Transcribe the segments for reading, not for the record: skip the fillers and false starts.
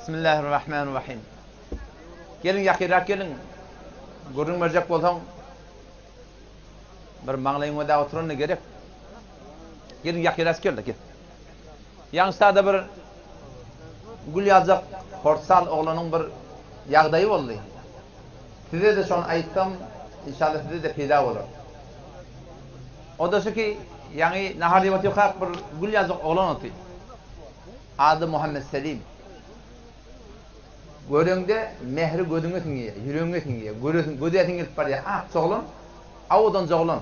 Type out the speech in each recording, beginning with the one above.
Bismillahirrahmanirrahim. Geliň ýakynrak geliň. Gürrüň berjek bolsaň bir maňlaýyňa da oturany gerek. Geliň ýakynrak gel-de gel. Ýaňşada bir gül ýaljak horsal oglanyň bir ýagdaýy boldy. Size-de şony aýtsam, inşallah size-de peýda bolar. O-da şu ki, ýaňy nahar iýip otyrkak bir gül ýaljak oglan otyr. Ady Muhammet Selim. Göreňde mähri gözüňe siňýär, ýüregiňe siňýär, göresiň, gözäsiň gelip barýar. Akja oglan, owadanja oglan.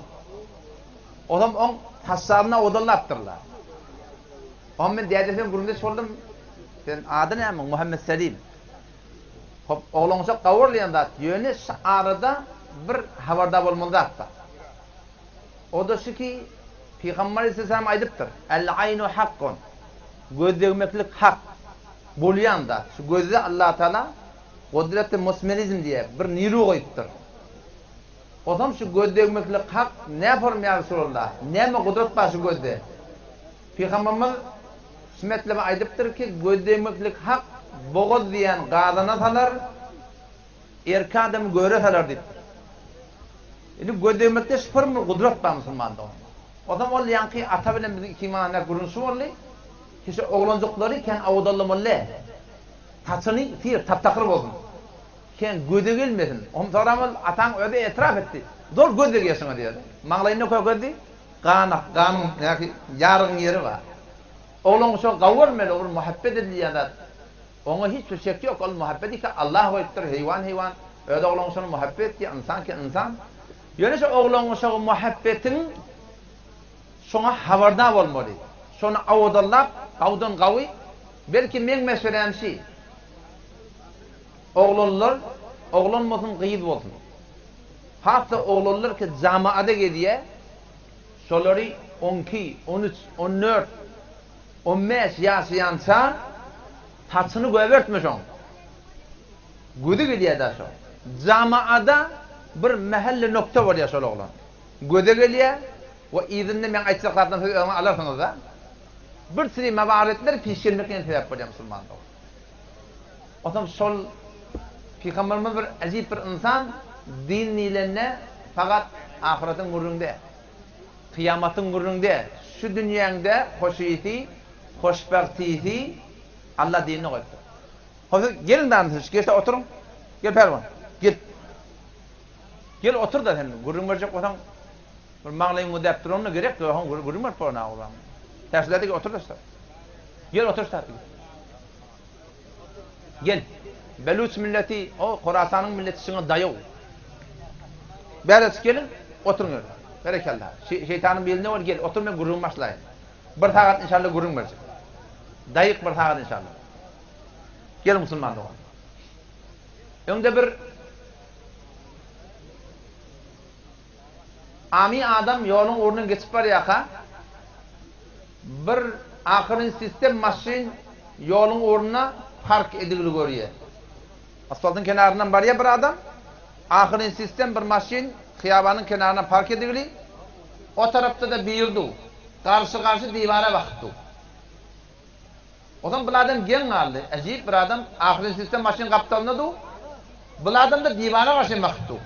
Olam oň saçlaryny owadanlapdyrlar. Oňa men dädesi bilen gürrüňdeş boldum. Sen ady näme? Muhammet Selim. Hop, oglanjak gawurlaýan zat, ýöne şu arada bir habardar bolmaly zat bar. O-da şu ki, Pygamber aleyhisselam aýdypdyr, El-aýnu hakkun, Göz degmeklik hak, bolýan zat. Şu gözde Allatagala gudreti mosmerizm diýýär, bir niru goýupdyr. Otam şu göz degmeklik hak, näform ýa Resulallah, näme gudrat bar şu gözde? Pygamberimiz şu metlebe aýdypdyr ki, göz degmeklik hak, bogaz diýen gazana salar, Erkek adamy göre salar diýipdir. Indi göz degmekde şypyrmy gudrat bar musulman dogan. Ozam ol ýaňky ata bilen biziň ikimiziň arasynda gürrüň şu boldy. Ki şu oglanjyklary kän awdallamaly. Saçyny syr tap-takyr bolsun. Kän göze gelmesin. Ohm soram ol ataň özi etirap etdi. Zol göz degýär şuňa diýýär. Maňlaýynda kökezdi. Gan ganyň ýa-ki ýarygyň ýeri bar. Oglan şo gawy bolmaly, ol muhabbet edilýän zat. Oňa hiç bir şek ýok, ol muhabbeti ki Allah goýupdyr, heýwan heýwan, öz oglangyşyny muhabbet etýär, ynsan ki ynsan. Ýöne şo oglangyşygy muhabbetiň şoňa habardar bolmaly. Şony owadanlap, gawudan gawy, belki meň meşweräm şi, oglanlar, oglan bolsun, gyz bolsun, has-da oglanlar ki jamaada gezýär, şolary on iki, on üç, on dört, On bäş ýaşaýança saçyny göbertme şoň. Gözi gelýär-dä şo. Jamaada bir mähelle nokta bolýar şol oglan. Göze gelýär we yzynda meň aýtjak zatlarymy siz özüňiz alarsyňyz-da. Bir sürü mawarytlar pişirmekine sebäp bolýar musulman dogan. Onsoň şol Pygamberimiz bir äjip bir ynsan, din diýlende fakat ahyretiň gürrüňi däl. Kyýamatyň gürrüňde, şu dünýäňde hoşysy, hoşbagtysy Alla dinine goýupdyr. Hop siz geliň dagyn siz şu geçde oturyň. Gel Pälwan, gel. Gel otur-da sen gürrüň berjek bolsaň bir maňlaýyňy däp duranyna gerek ýok, gürrüň berip bolanok olam. Täşlerde gel otur-da şu. Gel otur şu tarapa gel. Gel. Beluç milleti, o Horasanyň milleti şuňa daýaw. Bäri geliň, oturyň ýerde. Berekella. Şeýtanyň beline bol, gel, otur men gürrüň başlaýyn. Bir sagat inşallah gürrüň berjek. Daýyk bir sagat inşallah. Gel musulman dogan. Öňde bir Ami adam ýoluň ugrundan geçip barýarka, bir ahyryn sistem maşyn ýoluň ugrunda park edilgi görýär. Asfaltyň kenaryndan barýar bir adam, ahyryn sistem bir maşyn hyýabanyň kenaryna park edilgi, o tarapda-da biri dur. Garşy-garşy diwara bakyp dur. Onsoň bul adam geň galdy. Äjip bir adam ahyryn sistem maşyn gapdalynda dur, bul adam-da diwara garşy bakyp dur.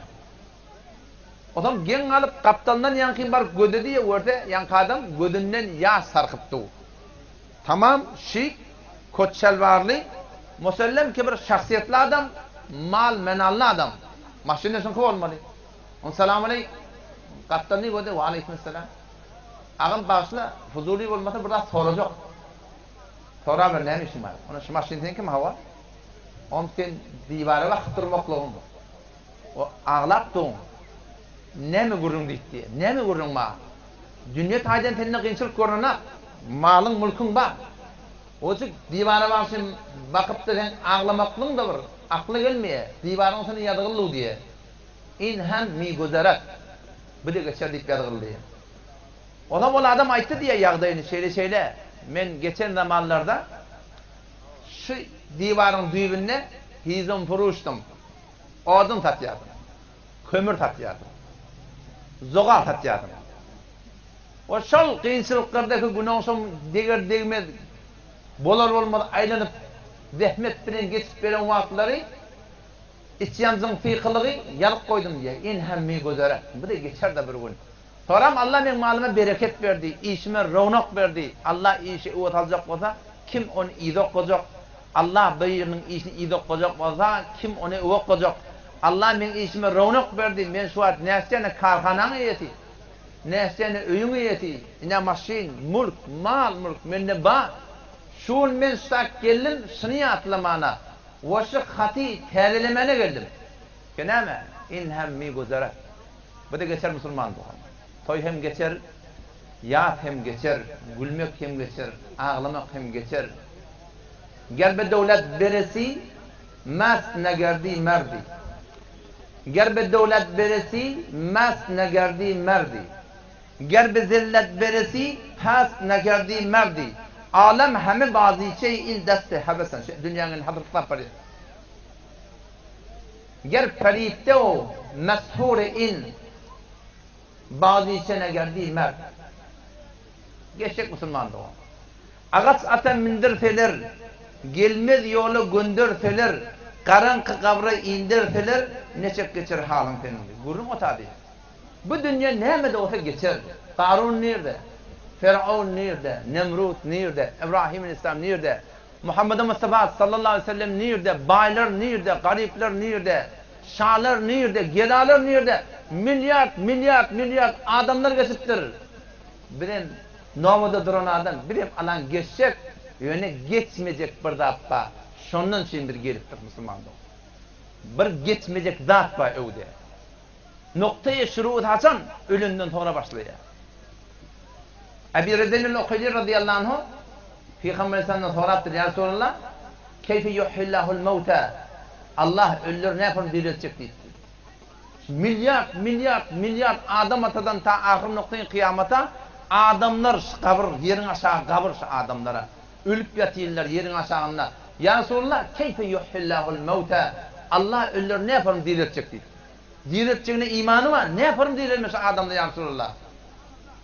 Onsoň geň galyp, gapdalyndan ýaňky baryp gözledi-de görse, ýaňky adam gözünden ýaş sarkyp dur. Tamam şik, kot şalwarly, musellem ki bir şahsyýetli adam, mal-menally adam. Maşyn şuňky bolmaly. Oň salamaleý, gapdalyny gördi, waleýkimessalam. Agam bagyşla, fuzuly bolmasa bir zat sorajak. Soraber, näme işiň bar? Onda şu maşyn seňkimi, hawa? Oňam sen diwara bakyp durmaklygyň. O aglap duň. Näme gürrüň diýipdi. Näme gürrüň bar? Dünýe taýdan sende kynçylyk görnenak. Malyň, mülküň bar. Ojik diwara bagşy bakypdy seň aglamaklygyň-da bir akla gelmeýär. Diwaryň üstünde ýazgyldy diýýär. In hem mi güzerat. Bu-da geçer diýip ýazgyldy. Onam ol adam aýtdy diýýär ýagdaýyny şeýle-şeýle. Men geçen zamanlarda şu diwaryň düýbünde hizum furuşdym. Odun satýardym. Kömür satýardym. Zogal satýardym. We şol kynçylyklardaky günoňşam deger-degmez, bolar-bolmaz aýlanyp. Zähmet bilen geçip beren wagtlary içýanjyň sykylygy ýazyp goýdum diýýär. In hemmi gözere. Bu-da geçer-de bir gün. Soram Allah meň malyma bereket berdi, işime rownak berdi. Allah işi öwe saljak bolsa, kim ony yza oklajak? Allah biriniň işini yza oklajak bolsa, kim ony öwe oklajak? Allah meň işime rownak berdi, men şu wagt näçe karhanaň eýesi, näçe öýüň eýesi, ine maşyn, mülk, mal-mülk mende bar. Şu gün men şu saat geldim, şuny ýatlamana we şu haty täzelemäne geldim. Ki näme? In hemmi güzeret. Bu-da geçer musulman dogan. Toý hem geçer, ýas hem geçer, gülmek hem geçer, aglamak hem geçer. Ger be döwlet beresi, mest negerdi merdi. Ger be döwlet beresi, mest negerdi merdi. Ger be zillet beresi, pest negerdi merdi. Alem heme baziçeý in desti hebesen. Şu dünýäň indi hadyr tutlap barýar. Ger peripde-u meshur-i in baziçe negerdi merd. Geçjek musulman dogan. Agaç ata mindirseler, gelmez ýola gönderseler, garaňky gabra inderseler, neçek geçer halyň seniň diýip. Gürrüň o taýda. Bu dünýe näme-de bolsa geçer. Karun nirde? Firaun nirde? Nemrut nirde? Ibrahim aleyhisselam nirde? Muhammedi Mustafa sallallahu aleýhi we sellem nirde, baýlar nirde, garyplar nirde, şalar nirde, gedalar nirde, milliard, milliard, milliard adamlar geçipdir. Bizem nobada duran adam, bizem alan geçjek, ýöne geçmejek bir zat bar, şondan üçin biz gelipdik musulman dogan. Bir geçmejek zat bar öwde. Noktaýy şurut haçan? Ölenden soňra başlaýar. Ebi Rezenil Ukaýli razyýallahu anhu Pygamber aleyhisselamdan sorapdyr, Ýa Resulallah, keýfe yuhillahul mewta? Allah ölüleri nähili direltjek diýipdir. Milliard, milliard, milliard Adam atadan ta ahyr noktaýy kyýamata adamlar şu gabyr, ýeriň aşagy gabyr şu adamlara. Ölüp ýatyrlar ýeriň aşagynda. Ýa Resulallah, keýfe yuhillahul mewta? Allah ölüleri nähili direltjek diýipdir. Direltjegine imany bar, nähili direlmez şu adamlar ýa Resulallah?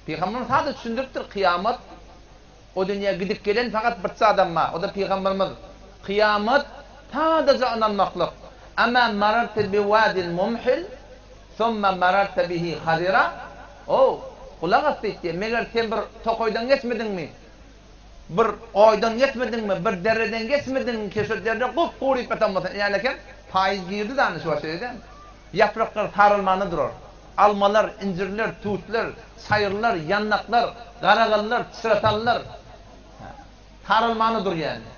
Pygamberimiz sada düşündiripdir, kyýamat o dünýä gidip gelen fakat birçe adam bar, o-da pygamberimiz. Kyýamat sadaja ynanmaklyk. Ama mararta bi wadin mumhil, summa mararta bihi hazira. Ow, gulak as diýipdir, meger sen bir tokaýdan geçmediňmi? Bir oýdan geçmediňmi, bir dereden geçmediňmi ki, şo dere gup-guryp ýatan bolsa, ine eken, paýyz girdi dany şu wagt şeýle dälmi? Ýapraklar saralmanda durar. Almalar, injirler, tutlar, çaýyrlar, ýandaklar, garagallar, çyratallar saralmanda durýar indi.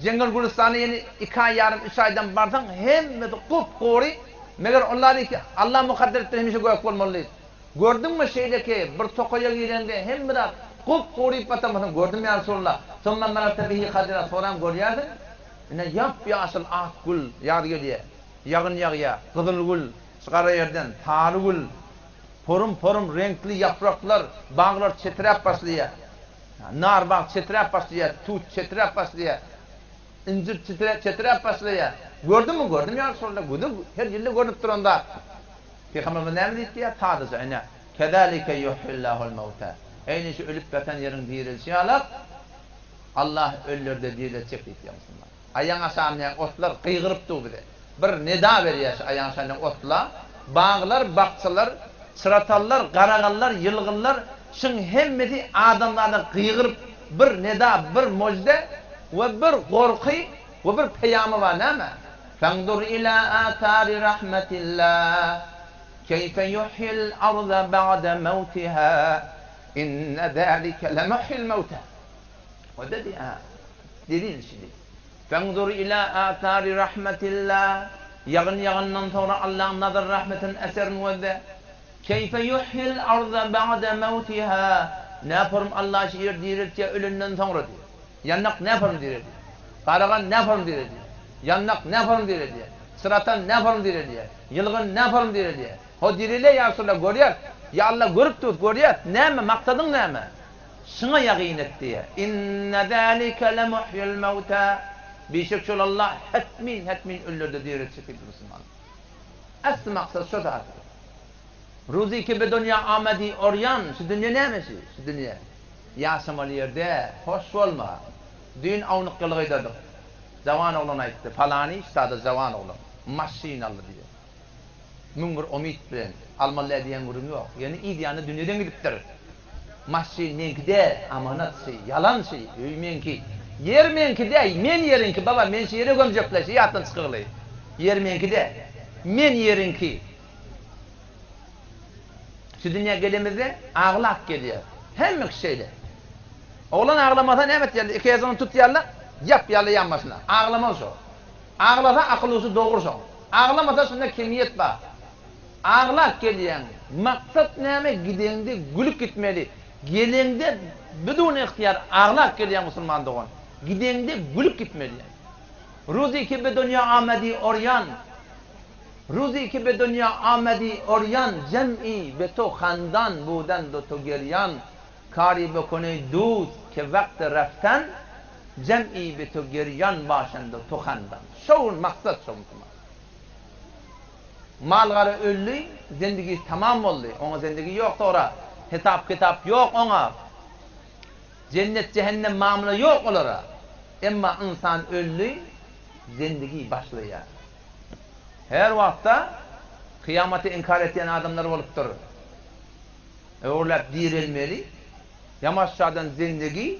Jeňňel gülüstana ýene iki aý ýarym, üç aýdan barsaň, hemmesi gup-gury, meger onlar diýdi ki, Allah mukadder etdi hemişe gök bolmaly diýdi. Gördüňmi şeýleki bir tokaýa gireňde hemme zat gup-guryp batanmasyň, gördüm ýa Resulallah. Summa mararta bihi hadira, soram görýärsiň, ine ýap-ýaşyl ak gül ýaz gelýär, ýagyn ýagýar, gyzyl gül, şu gara ýerden, sary gül, porum-porum reňkli ýapraklar, baglar çeträp başlaýar. Nar bag çeträp başlaýar, tut çeträp başlaýar, injir çeträp başlaýar. Gördüňmi? Gördüm ýa Resulallah, göze her ýylda görnüp duran zat. Pygamberimiz näme diýip diýýär? Sadaja ine, Kezalike yuhyillahul mewta. Eýni şu ölüp ýatan ýeriň dirilişi ýalak, Allah ölüleri-de diriltjek diýip diýýär musulman. Aýaň aşagyndaky otlar gygyryp dur bize. Bir neda berýär şu aýaň aşagyndaky otla. Baglar, bakjalar, çyratallar, garagallar, ýylgynlar, şuň hemmesi adamzada gygyryp bir neda, bir mojde we bir gorky we bir peýamy bar näme? Fendur ila athari rahmetillah, keýfe yuhyil arda ba'de mewtiha, inne zalike lemuhyil mewta. O dedi ha, delil şidi. Fendur ila athari rahmetillah, ýagyn ýagandan soňra Allaň nazar rahmetiniň eserini gözle. Keýfe yuhyil arda ba'de mewtiha, näporum Allah şu ýeri direltýär ölenden soňra diýýär. Ýandak näporum direlýär? Garagan näporum direlýär? Ýandak näporum direlýär? Çyratan näporum direlýär? Ýylgyn näporum direlýär? Ho direlýär ýa Resulallah görýäs. Ýa Allah görüp durus görýäs. Näme maksadyň näme? Şuňa ýagyn et diýýär. Inne zalike lemuhyil mewta. Bişek şol Allah hetmin hetmin ölüleri-de direltjek diýipdir musulmanlar. Asly maksat şo zat. Ruzy ki be dunýa amadi orýan, şu dünýe näme şu, şu dünýe? Ýaşamaly ýer däl, hoş bolma. Düýn awnuk ýylgyýdadyk. Jawan oglan aýtdy, Palany ştada jawan oglan. Maşyn aldy diýýär. 1001 umyt bilen almaly däl diýen gürrüň ýok. Ýöne yz ýany dünýeden gidipdir. Maşyn meňki däl, amanat şy, ýalan şy, öý meňki. Ýer meňki däl, men ýeriňki, baba, men şu ýere gömjekle, şy ýatdan çykygly. Ýer meňki däl, men ýeriňki. Şu dünýä gelemizde aglap gelýär. Hemme kişi şeýle. Oglan aglamasa näme etýärler? Iki ejini tutýarlar, ýap ýaly ýanbaşyna. Aglamaz şo. Aglasa akyl-huşy dogry şoň. Aglamasa şunda kemiýet bar. Aglap gelýäň. Maksat näme gideňde gülüp gitmeli. Geleňde bidun ygtyýar aglap gelýäň musulman dogan. Gideňde gülüp gitmeli. Ruzi ki be dunýa amedi orýan. Ruzi ki be dunýa amedi orýan jem'i be to handan budan do to gerýan kari bekoney dust ke wagty raftan jem'i be to gerýan başan do to handan. Şo gün maksat şo musulman. Mal-gara öldi, zendigi tamam boldy. Oňa zendigi ýok soňra. Hesap-kitap ýok oňa. Jennet-jähennem mamla ýok olara. Emma ynsan öldi, zendigi başlaýar. Her wagtda kyýamaty inkar etýän adamlar bolupdyr. Öwrüläp direlmeli. Ýamaşjadan zendigi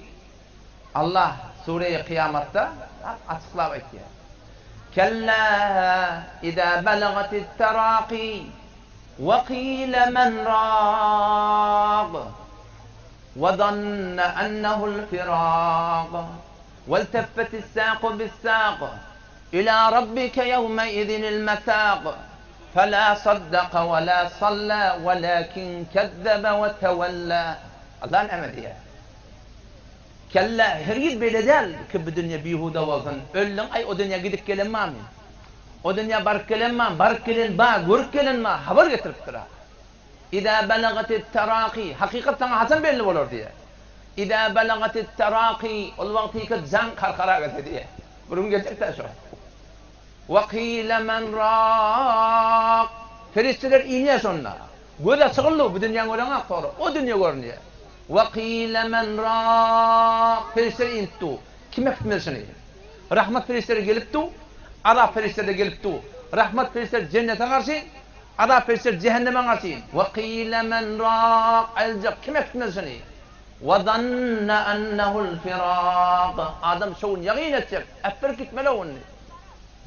Allah Sureýi Kyýamatda ap-açyklap aýtýar. Kellä izâ belagatit-terâkî we kîle men râg we zanne ennehul-firâg welteffetis-sâku bis-sâg ilâ rabbike ýewmeizinil-mesâg felâ saddaka we lâ sallâ welâkin kezzebe we tewellâ Allah näme diýýär? Kellä, hergiz beýle däl ki bu dünýe bihuda bolsun. Öldüň, aý o dünýä gidip gelen barmy? O dünýä baryp gelen barmy? Baryp gelen bar, görüp gelen bar, habar getiripdir-a. Izä belagatit-teraki, hakykat saňa haçan belli bolar diýýär. Izä belagatit-teraki, ol wagtyky jan karkara gelse diýýär. Bir gün geljek-dä şo. We kile men rak, perişdeler inýär şonda. Göz açygyldy, bu dünýäni göreňok soňra, o dünýe görünýär. Wekile men rak, perişdeler inip dur. Kim äkitmeli şuny? Rahmat perişdeleri gelip dur, azap perişdeleri-de gelip dur. Rahmat perişdeleri jennete garşy, azap perişdeleri jähenneme garşy. Wekile men rak, aýyljak, kim äkitmeli şuny? Ve zanne ennehul firak, adam şo gün ýagyn etjek, äpberip gitmeli o indi.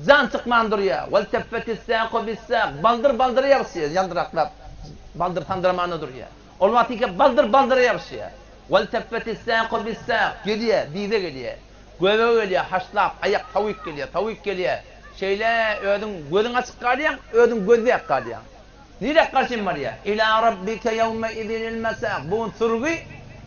Jan çykman durýar. Welteffetis-saku bis-sak, baldyr baldyra ýabyşýar, ýaldyraklap, baldyr sandyramanda durýar. Ol wagtyka baldyr baldyra ýabyşýar. Welteffetis-saku bis-sak, gelýär, dyza gelýär. Göbege gelýär, haşlap, aýak sawyk gelýär, sawyk gelýär. Şeýle özüň gözüň açyk galýaň, özüň gözläp galýaň. Niräk garşyn barýar? Ila rabbike ýewmeizinil-mesak, bu gün sürgi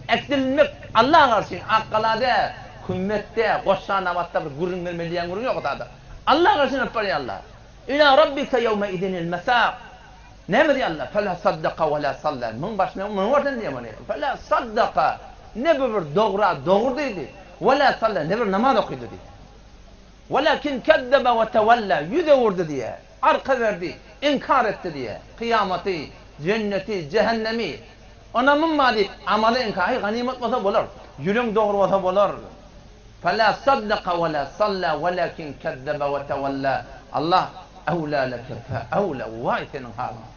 äkidilmek Alla garşyn, Akgalada, Kümmetde, Goşjanabatda bir gürrüň bermeli diýen gürrüň ýok o taýda. Alla garşyn alyp barýarlar. Ila rabbike ýewmeizinil-mesak. Näme diýýär Alla? Fela saddaka we la salla. Muň başyna muny görsen diýýär muny. Fela saddaka. Ne bu bir dogra dogry diýdi. We la salla. Ne bir namaz okydy diýýär. Welakin kezzebe we tewella. Ýüz öwürdi diýýär. Arka berdi, inkar etdi diýýär. Kyýamaty, jenneti, jähennemi. Ynamym bar diýip, amaly inkar. Aý, ganymat bolsa bolar. Ýüregiň dogry bolsa bolar. Fela saddaka we la salla welakin kezzebe we tewella. Allah, Ewla leke fe ewla, waý seniň halyňa.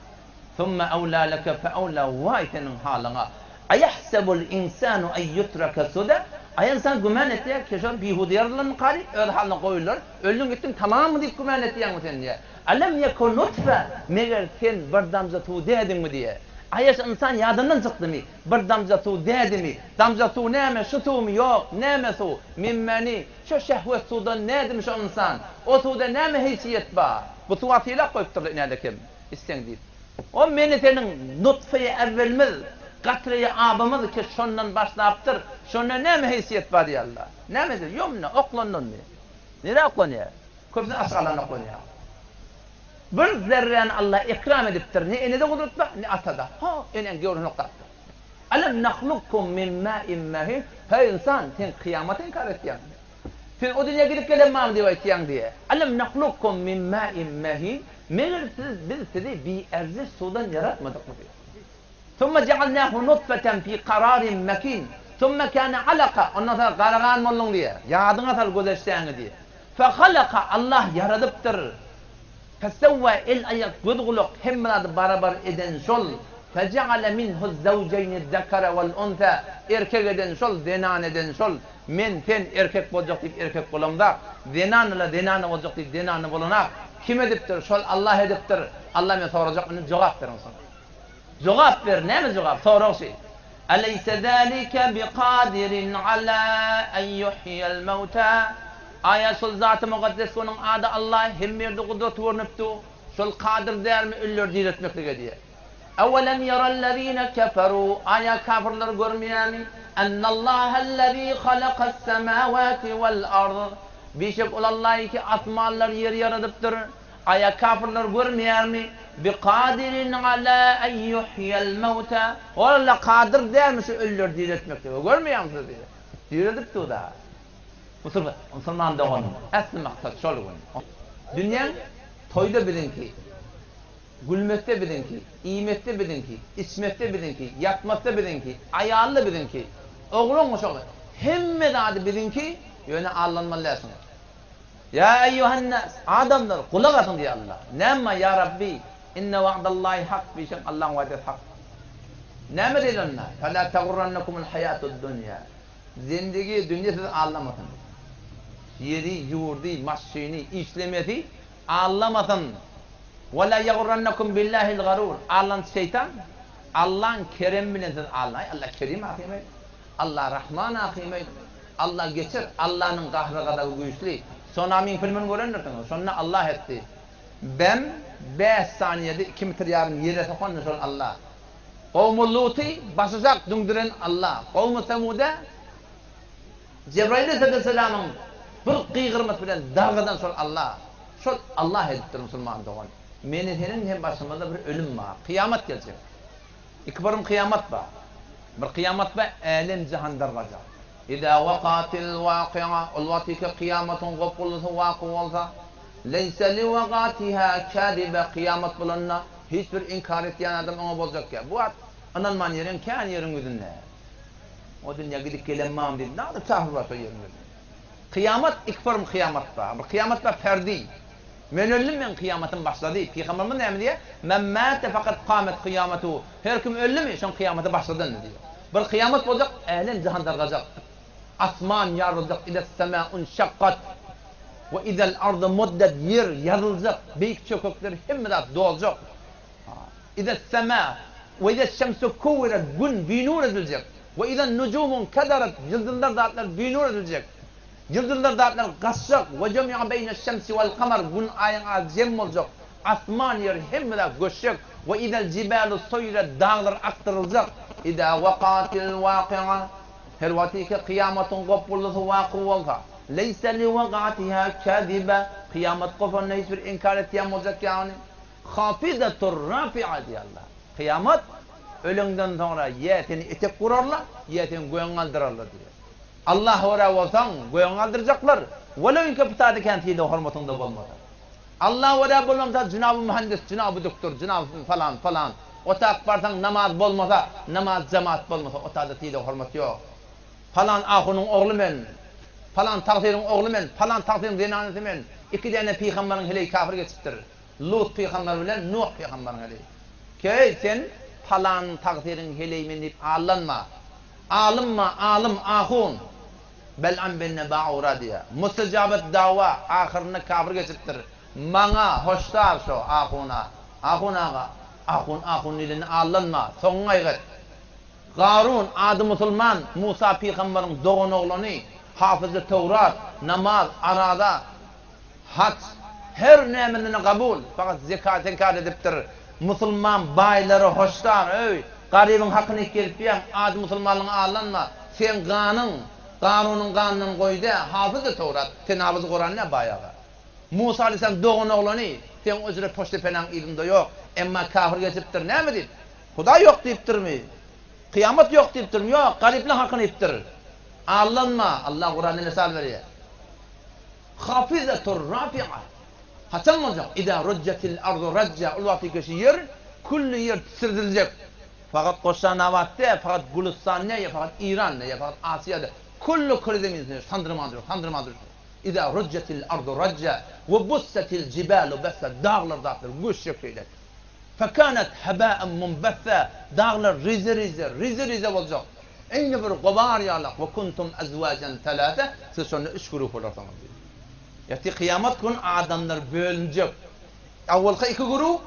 Summa ewla leke fe ewla, waý seniň halyňa. Eýahsebul insanu en ýutreke suda, Aý ynsan güman etýär ki, şol bihuda ýaradylanmyka diýip, öz halyna goýular, öldüň gitdiň tamammy diýip güman etýäňmi sen diýýär. Elem ýeku nutfe, meger sen bir damja suw dädiňmi diýýär. Aýa şu ynsan ýadyndan çykdymy? Bir damja suw dädimi? Damja suw näme, şu suwmy? Ýok, näme suw? Mimmeni, Şo şehwet suwdan nädimi şo ynsan? O suwda näme heýsiýet bar? Bu suwa sylap goýupdyrlar inäde kem, içseň diýip. O meni seniň nutfeýi äwwelimiz, gatreýi abymyz ki şondan başlapdyr, şonda näme heýsiýet bar diýýärler. Näme heýsiýet? Ýomna, oklandanmy? Nirä oklanýar? Köpüsi aç galan oklanýar. Bir zerräni Allah ekram edipdir, ne enede gudrat bar, ne atada. Ho, eneň göwresini oklapdyr. Alam nahlukkum min ma'in mahin, Heý ynsan, sen kyýamaty inkar etýäňmi? Sen o dünýä gidip gelen barmy diýip aýtýaň diýýär. Alam nahlukkum min ma'in mahin, Meger siz, biz sizi biärziş suwdan ýaratmadykmy diýýär. Summa ja'alnahu nutfeten fi kararin makin. Summe kâne alaka, ondan soňra gara gan bolduň diýýär. Ýadyňa sal gözeçdäňi diýýär. Fehalaka, Allah ýaradypdyr. Fesewwä, el-aýak, göz-gulak, hemme zady barabar eden şol. Fejeale minhu'z-zewjeýni'z-zekere wel-unsä, erkek eden şol, zenan eden şol. Men, sen erkek boljak diýip erkek bolamzak, zenan ile zenana boljak diýip zenana bolanak. Kim edipdir? Şol Allah edipdir. Allah men sorajak indi jogap beriň şoňa. Jogap ber, näme jogap? Sorag şi. Eleýse zalike biqadirin ala en yuhyiel mewta. Aýa şol Zaty Mukaddes onuň ady Allah hemme ýerde gudraty görnüp dur. Şol kadyr dälmi ölüleri diriltmeklige diýýär. Ewelem ýerellezine keferu, aýa kafirler görmeýärmi? Ennallahellezî halakas-semâwâti wel-ard. Bişek ol Allahy ki asmanlary ýeri ýaradypdyr. Aýa kafirler görmeýärmi? Bikadirin alâ en yuhyiel mewtâ. Ol Alla kadyr dälmi şu ölüleri diriltmeklige? Görmeýärmi siz diýýär. Direldip dur-da. Musulman doganym, ähli maksat şol gün. Dünýäň toýda biziňki. Gülmekde biziňki, iýmekde biziňki, içmekde biziňki, ýatmakda biziňki, aýalda biziňki, oglan uşagy, hemme zady biziňki, ýöne aldanmaly dälsiňiz. Ýa eýýuhennas, adamlar, gulak asyň diýýär Allah. Näme ýa Rabbi, inne wa'dallahi hak, diýseň Allaň wadasy hak. Näme diýdi onda? Fela tagurrannakumul haýatud dunýa. Zendigi, dünýe sizi aldamasyn. Ýeri, ýurdy, maşyny, işlemesi Allamasyn! Ve la ýagurrannakum billahil garur, Allanç şeýtan, Allaň keremi bilen sizi aldaý, Alla kerim ahymy, Alla rahman ahymy, Alla geçir, Allanyň gahry-gazaby güýçli. Sonamyň filmini görendirsiňiz, şonda Alla etdi. Bem, bäş saniýede iki metr ýarym ýere sokandy şol Alla. Gowmy Luty başaşak düňdüren Alla. Gowmy Semuda Jebraýyl aleyhisselamyň bir gygyrmasy bilen dargadan şol Allah, şol Allah edipdir musulman dogan. Meni seniň hem başymyzda bir ölüm bar, kyýamat geljek. Ikibarym kyýamat bar. Bir kyýamat bar, älem jahan dargajak. Izâ wakatil waky'a, ol wagtyky kyýamatyň gopguldysy waky bolsa, leýse liwagatiha käzibe, kyýamat bolanda hiç bir inkar etýän adam oňa boljak ýa. Bu wagt ynanman ýeren kän ýeriň ýüzünde. O dünýä gidip gelen mam diýip, nädip kafir bar şo ýeriň özünde. Kyýamat ikform kyýamat bar. Bir kyýamat bar ferdi. Men öldüm meň kyýamatym başlady. Pygamberimiz näme diýýär? Men mate fakat kamet kyýamatu. Her kim öldümi, şoň kyýamaty başlady indi diýýär. Bir kyýamat boljak, älem jahan dargajak. Asman ýaryljak, ides sema unşakkat we idel ardy muddet ýer ýazyljak, beýik çökekler hemme zat doljak. Ize-s-semâ we ize-ş-şemsu kuwwiret Gün binur ediljek. We izen-nujumu nkedaret Ýyldyzlar zatlar binur ediljek. Ýyldyzlar zatlar gaçjak. We jumi'a beýneş-şemsi wel-kamar Gün Aýyň arasy jem boljak. Asman ýer hemme zat göçjek. We izel-jibalu suýiret Daglar akdyryljak. Izâ wakatil-waky'a Her wagtyky kyýamatyň gopguldysy waky bolsa. Leýse liwagatiha käzibe Kyýamat gopanda hiç bir inkar etýän boljak ýagny. Hafizatur rafi'a diýýär Allah. Kyýamat öleňden soňra ýa seni etek gurarlar, ýa seni göňe galdyrarlar diýýär. Allaha görä bolsaň, göňe galdyrjaklar, welew inki pytady kän sylag hormatyňda bolmasa. Allaha görä bolmasa jynaby muhendis, jynaby duktur, jynaby falan, falan. Otak barsaň namaz bolmasa, namaz jemaat bolmasa otada sylag hormat ýok. Palan ahunyň ogly men, palan tagsyryň ogly men, palan tagsyryň zenanysy men. Iki däne pygambaryň heleý kafir geçipdir. Lut pygamber bilen Nuh pygambaryň heleýi. Keý, sen palan tagsyryň heleýi men diýip aldanma. Alymma, alym, ahun. Bel'am benne Ba'ura diýýär. Mustajabat dawa, ahyrynda kafir geçipdir. Maňa hoşdar şo ahuna. Ahun aga, ahun, ahun diýlende aldanma, soňuňy aýgyt. Garun, ady musulman, Musa pygambaryň doganoglany, hafyzy Töwrat, namaz, araza, Haç, her nämesine kabul, fakat zekaty inkar edipdir. Musulman baýlara hoşdar, öý, garybyň hakyny iýip gezipýäň, ady musulmanlygyňa aldanma, seň ganyň Garunyň ganyndan goýy dä, hafyzy Töwrat, sen hafyzy Kuran dä baý aga. Musa aleýhissalam doganoglany, seň ojre poştepenaň yzyňda ýok, emma kafir geçipdir, näme diýip, Hudaý ýok diýipdirmi? Kyýamat ýok diýipdirmi? Ýok, garyplaň hakyny iýipdir. Aldanma, Allah Kuranda mysal berýär. Hafizatur rafi'a. Haçan boljak? Iza rujjatil ardu rajja. Ol wagty keşi ýer külli ýer titrediljek. Fakat Goşjanabat däl, fakat Gülüstan däl, ýa fakat Iran däl, ýa fakat Asiýa däl. Külli küre zemin üstünde sandyrman durar, sandyrman durar. Iza rujjetil ardu rajja we bussetil jibalu bessa daglar zatlar göçjek şeýle. Fekanet hebaen munbessa daglar rize-rize, rize-rize boljak. Eýni bir gubar ýalak we kuntum ezwajen selase siz şonda üç güruh bolarsyňyz diýdi. Ertir kyýamat gün adamlar bölünjek. Awalky iki güruh,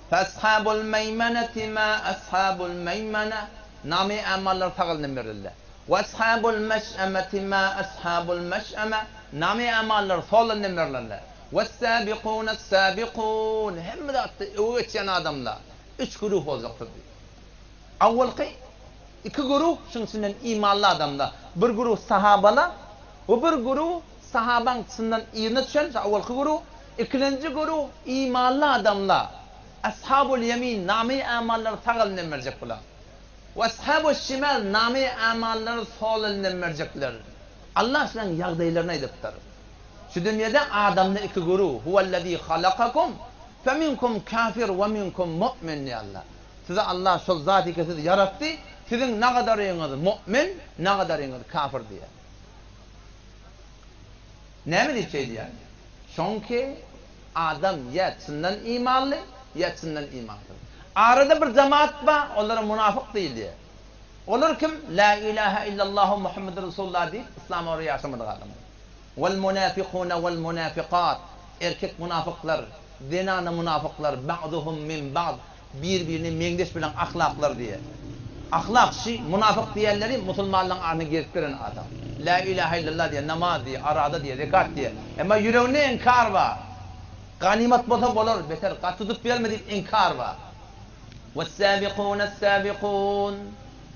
Fe ashabul meýmeneti ma ashabul meýmene, name-i amallary sag elinden berildi. We ashabul meş'emeti ma ashabul meş'eme, name-i amallary sol elinden berildi. Wes-sabiqunes-sabiqun, hemme zatda öňe geçýän adamlar, üç güruh boljakdyr diýdi. Awalky iki güruh şuň içinden imanly adamlar, bir güruh sahabalar we bir güruh sahabaň çyndan yzyna düşen şu awalky güruh, ikilenji güruh imanly adamlar, ashabul ýemin, name-i amallary sag elinden berjek bular. We ashabuş şimal, name-i amallary sol elinden berjekler. Allah şularyň ýagdaýlaryny aýdypdyr. Şu dünýede adamda iki güruh, Huwellezî halakakum, feminkum kafir we minkum mu'min diýýär Allah. Sizi Allah şol zat eke sizi ýaratdy, siziň nagadaryňyz mu'min, nagadaryňyz kafir diýýär. Näme diýip şeýdýär? Şoňki adam ýa çyndan imanly, ýa çyndan imansyz. Arada bir jemaat bar, olara munafyk diýilýär. Olar kim? Lä ilahe illallahu Muhammedur Resulullah diýip, yslama görä ýaşamadyk adamlar. Wal munafikune wal munafikat, erkek munafyklar, zenana munafyklar, ba'duhum min ba'd, bir-birine meňzeş bilen ahlaklar diýýär. Ahlak şi, munafyk diýenleri musulmanlaryň aryna gezip ýören adam. Lä ilahe illallah diýýär, namaz diýýär, araza diýýär, zekat diýýär. Emma ýüreginde inkar bar. Ganymat bolsa bolar, beter gaty tutup berme diýip inkar bar. Wes-sabiqune-s-sabiqun,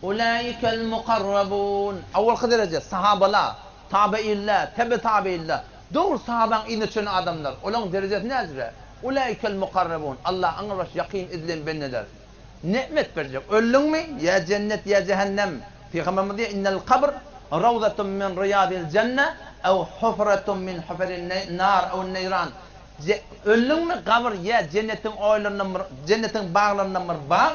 ula'ikel-mukarrabun. Awalky dereje, sahabalar, tabe'inler, tebe-tabe'inler. Dogry sahabaň yzyna düşen adamlar, olaň derejesi näjüre? Ula'ikel mukarrabun, Alla aňrybaş ýakyn edilen bendeler. Ne'met berjek. Öldüňmi, ýa jennet, ýa jähennem. Pygamberimiz diýýär, Innel kabr rawzatun min riýadil jenne ew hufratun min huferin nar ew neýran. Öldüňmi, gabyr ýa jennetiň oýlaryndan bir, jennetiň baglaryndan bir bag,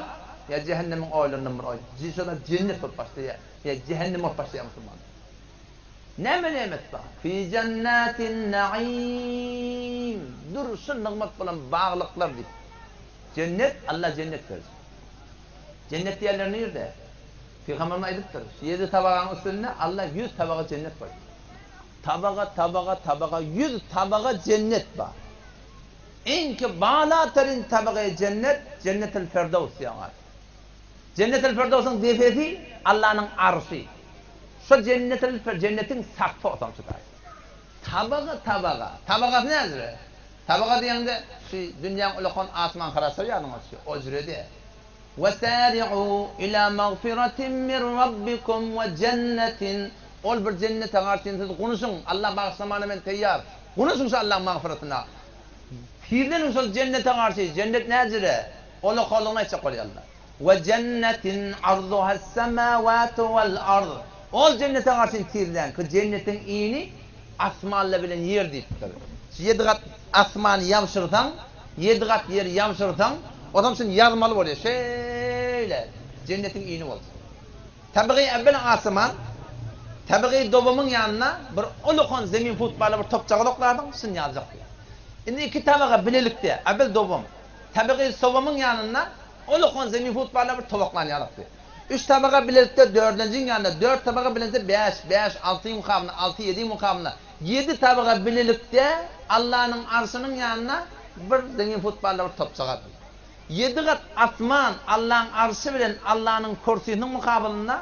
ýa jähennemiň oýlaryndan bir oý. Şonda jennet bolup başlaýar, ýa jähennem bolup başlaýar musulman. Näme nemet bar? Fi jennatin naim, durşy nygmat bolan baglyklar diýip. Jennet, Allah jennet bersin. Jennet diýenler nirde? Pygamberimiz aýdypdyr, şu ýedi tabagaň üstünde Allah ýüz tabaga jennet goýupdyr. Tabaga, tabaga, tabaga, ýüz tabaga jennet bar. Iňki balaterin tabagy jennet, Jennetil Ferdows diýen bar. Jennetil Firdowsyň depesi Allanyň Arşy. Şo Jennetil Jennetiň sakfy otam şu taýda. Tabaga tabaga. Tabagasy näjüre? Tabaga diýeňde şu dünýäň ulakan asman haraçlary ýadyňa düşýär. O jüre däl. Wesari'u ila magfiratin min rabbikum we jennetin Ol bir jennete garşyn siz gunuşyň, Allah bagyşlamana men teýýar. Gunuşyň şu Allaň magfyratyna. Tizleniň şol jennete garşy. Jennet näjüre? Ulakanlygyny aýtjak bolýarlar. We jennetin arzuhas-semawatu wal-ard. Ol jennete garşy tizläň, ki jennetiň ini asmanlar bilen ýer diýipdir. Şu ýedi gat asmany ýabşyrsaň, ýedi gat ýeri ýabşyrsaň, onsoň şuny ýazmaly bolýar. Şeýle jennetiň ini bolsa. Tebigy evvel asman, tebigy dowamyň ýanyna bir ulakan zemin futbaly bir topjagaz okladyň, şuny ýazjak diýýär. Indi iki tabaga bilelikde, evvel dowam, Tebigy sowamyň ýanynda ulakan zemin futbalyna bir towaklan ýalypdy. Üç tabaga bilelikde dördlenjiň ýanynda, dört tabaga bilelikde bäş, bäş, altyň mukamynda, alty, ýediň mukamynda, ýedi tabaga bilelikde Allanyň arşynyň ýanynda bir zemin futbalyna bir topjagaz. Ýedi gat asman Allaň arşy bilen Allanyň kürsisiniň mukabylynda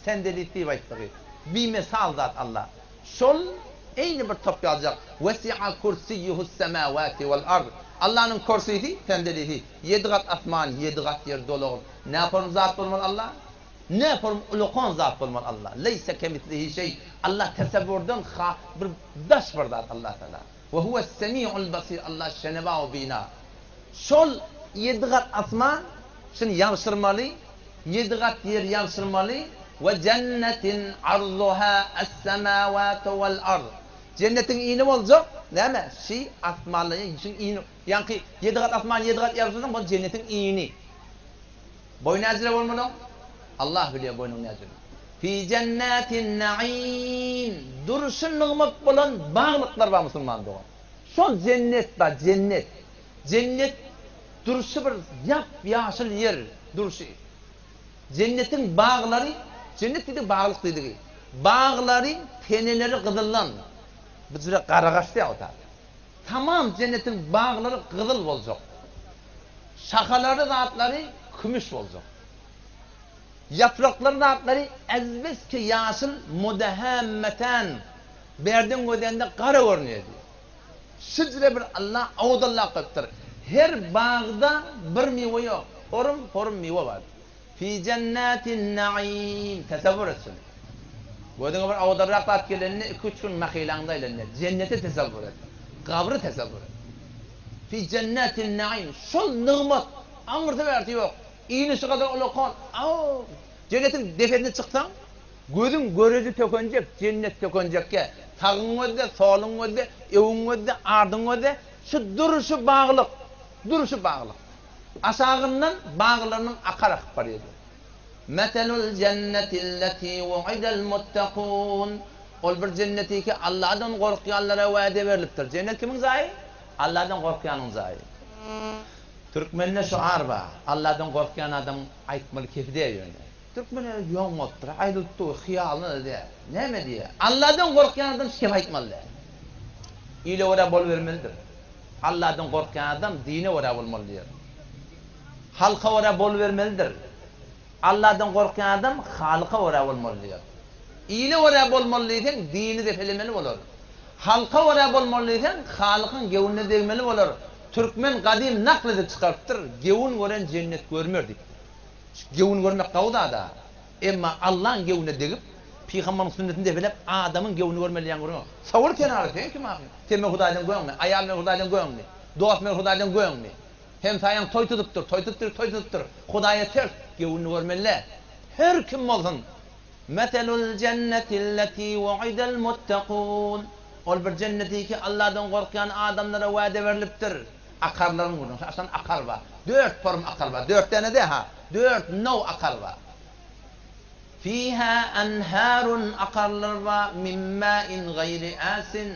sendelis diýip aýtdygy. Bimesal zat Alla. Şol eýni bir top ýaljak, Wesi'a kursiýuhus-semawati wal-ard. Allanyň kürsisi, sendelisi, ýedi gat asman, ýedi gat ýer dolagyl. Näform zat bolmaly Alla? Näform ulakan zat bolmaly Alla? Leýse kemislihi şeý. Alla tesewwurdan ha bir daş bir zat Allah Tagala. We huwes-semi'ul basir. Alla şenewa we bina. Şol ýedi gat asman, şuny ýabşyrmaly, Ýedi gat ýer ýabşyrmaly, We jennetin arzuha es-semawatu wal-ard. Jennetiň ini boljak, näme? Şi asmanlar, ýa şiň ini, ýaňky ýedi gat asman, ýedi gat ýabşyrsaň, bol jennetiň ini. Boýy näjire bolmaly oň? Allah bilýär boýnuň näjüri. Fi jennatin naim, durşy nygmat bolan baglyklar bar musulman dogan. Şol jennet bar, jennet. Jennet durşy bir ýap-ýaşyl ýer, durşy. Jennetiň baglary, jennet diýdigi baglyk diýdigi. Baglary, teneleri gyzyldan. Bu jüre garagaç diýýär o taýda. Tamam jennetiň baglary gyzyl boljak. Şahalary zatlary kümüş boljak. Ýapraklary zatlary azbeski ýaşyl mudahämmetan bärden gözlände gara görünýär diýýär. Şüjre bir Allah awzallap goýupdyr. Her bagda bir miwe ýok. Porum porum miwe bar. Fi jennatin naim. Tesewwür et şuny. Gözüňe bir awzalrak zat gelende iki-üç gün mahylaňda aýlanýar. Jenneti tesewwür et. Gabry tesewwür et. Fi jennatin naim. Şol nygmat aňyrsy bärsi ýok. Ini şu gadar ulakan. Aw! Jennetiň depesine çyksaň, Gözüň göreji tökenjek, jennet tökenjekge, sagyň gözde, soluň gözde, öňüň gözde, ardyň gözde, şu durşy baglyk, durşy baglyk. Aşagyndan baglarynyň akar akyp barýardy. Meselul jennetilleti wu'idel muttakun. Ol bir jenneti ki, Allahdan gorkýanlara wade berlipdir. Jennet kimiň jaýy? Allahdan gorkýanyň jaýy. Türkmende şuar bar, Allahdan gorkýan adamyň aýtmaly kefi däl ýöne. Türkmen özi ýoň bolupdyr, aýdylyp dur, hyýalyna-da däl. Näme diýýär? Alladan gorkýan adam şikep aýtmaly däl. Ile görä bolubermelidir. Alladan gorkýan adam dine görä bolmaly diýýär. Halka görä bolubermelidir. Alladan gorkýan adam Halyka görä bolmaly diýýär. Ile görä bolmaly diýseň, dini depelemeli bolar. Halka görä bolmaly diýseň, Halykyň göwnüne degmeli bolar. Türkmen gadym nakl edip çykarypdyr, Gewün gören jennet görmer diýipdir. Şu gewün görmek gawy zada. Emma Allaň gewüne degip, pygambaryň sünnetini depeläp adamyň gewüni görmeli diýen gürrüň ýok. Sowul kenara sen kim ahyr? Sen men Hudaýdan göňmi? Aýal men Hudaýdan göňmi? Dost men Hudaýdan göňmi? Hemsaýaň toý tutupdyr, toý tutupdyr, toý tutupdyr. Hudaýa ters, gewünini görmeli-dä. Her kim bolsun. Meselul jennetilleti wu'idel muttakun. Ol bir jenneti ki Alladan gorkýan adamlara wade berlipdir. Akarlaryň gürrüňi. Şu aşan akar bar. Dört porum akar bar. Dört däne dä ha. Dört now akar bar. Fiha enharun akarlar bar min ma'in gaýri asin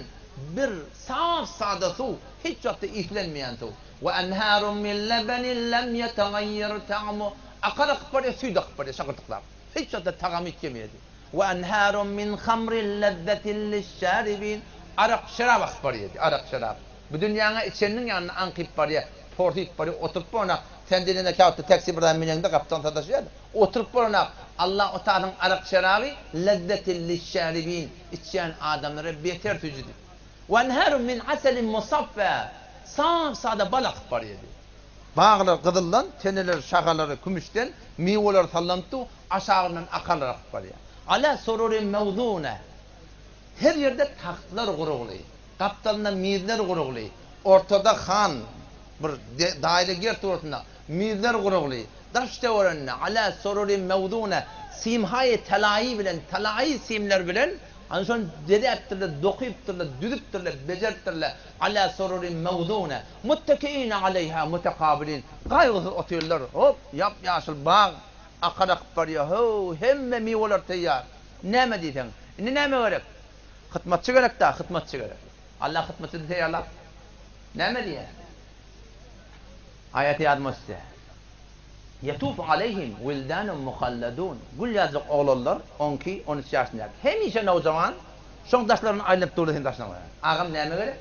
bir saf sada suw, hiç wagtda islenmeýän suw. We enharun min lebenin lem ýetagaýýer ta'muh akar akyp barýar, süýt akyp barýar şakyrdyklap. Hiç wagtda tagamy üýtgemeýär. We enharun min hamrin lezzetin liş-şaribin arak, şerap akyp barýar. Arak, şerap. Bu dünýäňe içeniniň ýanynda aňkyp barýar, porsyp barýar, oturyp boranak, sen diýlende käwagtda taksi bir zada müneňde gapdan sataşýar-da, oturyp boranak, Allah o tasyň arak-şeraby lezzetin liş-şaribin, içýän adamlara beter süýji diýip. We enharun min aselin musaffa, sap-sada bal akyp barýar diýip. Baglar gyzyldan, teneleri, şahalary kümüşden, miweleri sallanyp dur, aşagyndan akarlar akyp barýar. Ala sururin mewzune, Her ýerde tagtlar gurugly, gapdalynda mizler gurugly, ortada han, bir daýra ger suratynda mizler gurugly, daş-töwereginde ala sururin mewzune, simhaýy talaýy bilen, talaýy simler bilen, ana şony bezäpdirler, dokypdyrlar, düzüpdirler, bejeripdirler, ala sururin mewzune, muttekiine aleýha mutekabilin, gaýgysyz otyrlar, hop, ýap-ýaşyl bag, akar akyp barýar, how, hemme miweler teýýar. Näme diýseň. Indi näme gerek? Hytmatçy gerek-dä, hytmatçy gerek. Allah hytmatçyny taýýarlap. Näme diýýär? Aýaty ýadyma düşdi. Ýetufu aleýhim wildanun muhalladun. Gül ýaljak oglanlar, on iki, on üç ýaşyndaky. Hemişe nowjawan, şoň daşlaryndan aýlanyp durlar seniň daşyňda. Agam näme gerek?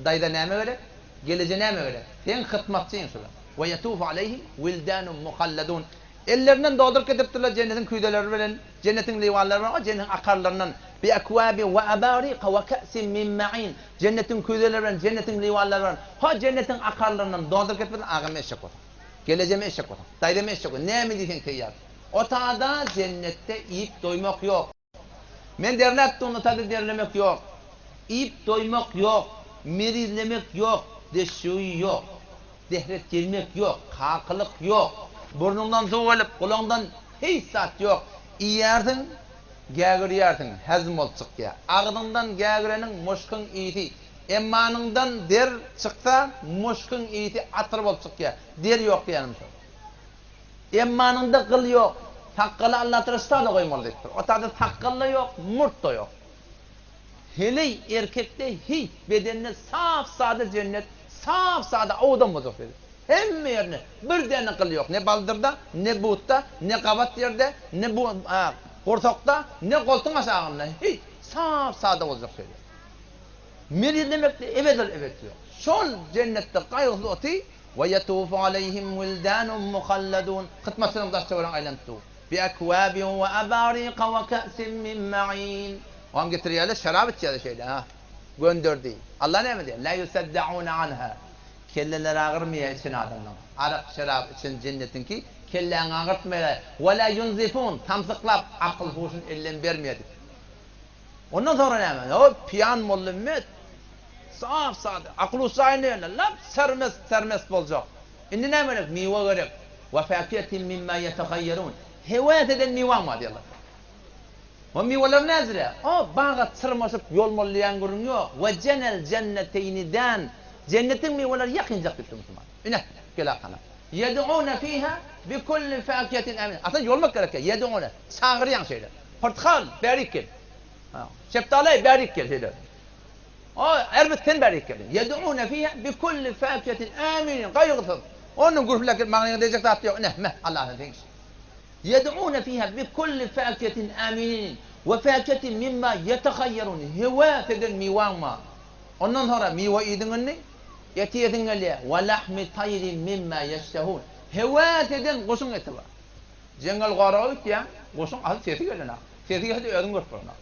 Daýza näme gerek? Geleje näme gerek? Seň hytmatçyň şular. We ýetufu aleýhim wildanun muhalladun. Ellerinden dolduryp getiripdirler jennetiň küýzeleri bilen, jennetiň liwanlary bilen, o jennetiň akarlaryndan, bi ekwabi we abarika we ke'sin min ma'in, jennetiň küýzeleri bilen, jennetiň liwanlary bilen, ho jennetiň akarlaryndan dolduryp getiripdirler, agam eşek bolsaň, gelejem eşek bolsaň, daýzam eşek bolsaň, näme diýseň teýýar. Otada jennetde iýip doýmak ýok. Men derläp durun otada derlemek ýok. Iýip doýmak ýok. Merizlemek ýok. Deşşuýy ýok. Dehret gelmek ýok. Kakylyk ýok. Burnuňdan suw gelip, gulagyňdan hiç zat ýok. Iýýärsiň, gägirýärsiň, hezm bolup çykýar. Agzyňdan gägireniň muşkyň ysy, emmanyňdan der çyksa, muşkyň ysy atyr bolup çykýar. Der ýok diýýänim şol. Emmanyňda gyl ýok. Sakgaly Allatara ştada goýmaly diýipdir. O taýda sakgal-da ýok, murt-da ýok. Heleý erkekde hiç bedende sap-sada jennet, sap-sada owadan boljak diýdi. Hemme ýerinde bir däne gyl ýok, ne baldyrda, ne butda, ne gabat ýerde, ne bu gursakda, ne goltuň aşagynda, hiç, sap-sada boljak şeýle. Merizlemekde ebedel-ebet ýok. Şol jennetde gaýgysyz oty, Ve ýetufu aleýhim wildanun muhalladun, hytmatçylaryň daş-töweregine aýlanyp dur. Bi ekwabin we abarika we ke'sin min ma'in. Oňam getirýärler, şerap içýärler şeýle, ha. Gönderdi. Allah näme diýýär? La yusaddauna anha. Kelleleri agyrmaýar içen adamlaryň. Arak, şerap içen jennetiňki kelläňi agyrtmaýar. We la yunzifun, samsyklap akyl-huşuny elden bermeýär diýip. Ondan soňra näme? O piýan boldy, met. Sap-sada, akyl-huş jaýynda ýöne, lap sermest, sermest boljak. Indi näme gerek? Miwe gerek. Wa fakihatin mimma ýetehaýýerun. Höwes eden miwaň bar diýýärler. O miweler näzire? O baga çyrmaşyp ýolmaly diýen gürrüň ýok. Wa jenel jenneteýni dan. Jennetiň miweleri ýakynjak diýipdir musulman. Ine, gel arkana. Ýed'une fiha bi kulli fakihatin amin. Aslynda ýolmak gerek. Ýed'une. Çagyrýaň şeýle. Pyrtykal, bärik gel. Şeftaly, bärik gel şeýle. O, erbet sen bärik gel. Ýed'une fiha bi kulli fakihatin aminin. Gaýgysyz. Ondan gürpüläp gelip maňlaýyňa degjek zat ýok. Ine, meh, Allahdan seň işiň. Ýed'une fiha bi kulli fakihatin aminin we fakihatin mimma ýetehaýýerun. Höwes eden miwaň bar. Ondan soňra miwe iýdiň indi, et iýesiň gelýär. We lahmi taýrin mimma ýeştehun. Höwes eden guşuň eti bar. Jeňňel goraga gitýäň, guşuň asyl sesi gelenok. Sesi gelse özüň görüp bolanok.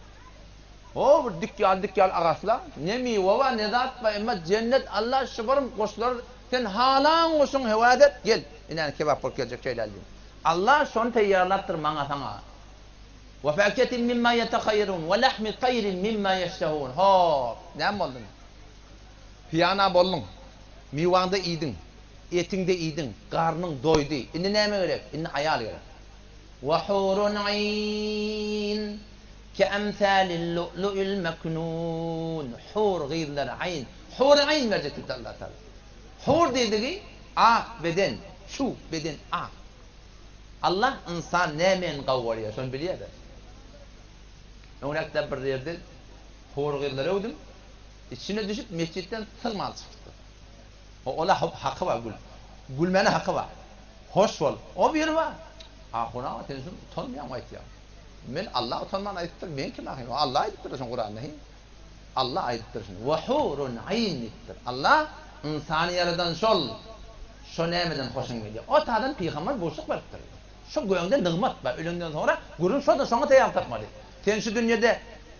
Ho, bir dik ýaly dik ýaly agaçlar, ne miwe bar, ne zat bar, emma jennet Alla şu bir guşlar sen halan guşuň höwes et, gel, inäni kebap bolup geljek şeýle diýip. Alla şony teýýarlapdyr maňa saňa. We fakihatin mimma ýetehaýýerun we lahmi taýrin mimma ýeştehun. Hop, näme boldy indi? Pyýana bolduň, miwaňda iýdiň, etiňde iýdiň, garnyň doýdy. Indi näme gerek? Indi aýal gerek. We hurun aýn keemsalil lu'lu'il meknun. Hur gyzlar aýn. Hury aýn berjek diýipdir Allah Tagala. Hur diýdigi ak beden, çuw beden ak. Allah ynsan nämeni gawy görýär, şony bilýär-de. Öňräkde bir ýerde hur gyzlary öwdüm. Içine düşüp mesjitden sygman çykypdyr. Ola haky bar gül. Gülmäne haky bar. Hoş bol. O biri bar. Ahun aga sen şuny utanmaýaňmy aýtýaň. Men Allah utanman aýdypdyr. Men kim ahyn? Allah aýdypdyr şuny Kuranda he. Allah aýdypdyr şuny. Wa hurun aýn diýipdir. Allah ynsany ýaradan şol. Şo nämeden hoşuň gelýär? O tadan pygamber buşluk beripdir. Şo göňde nygmat bar. Ölenden soňra gürrüň şo-da şoňa taýýarlyk tapmaly. Sen şu dünýede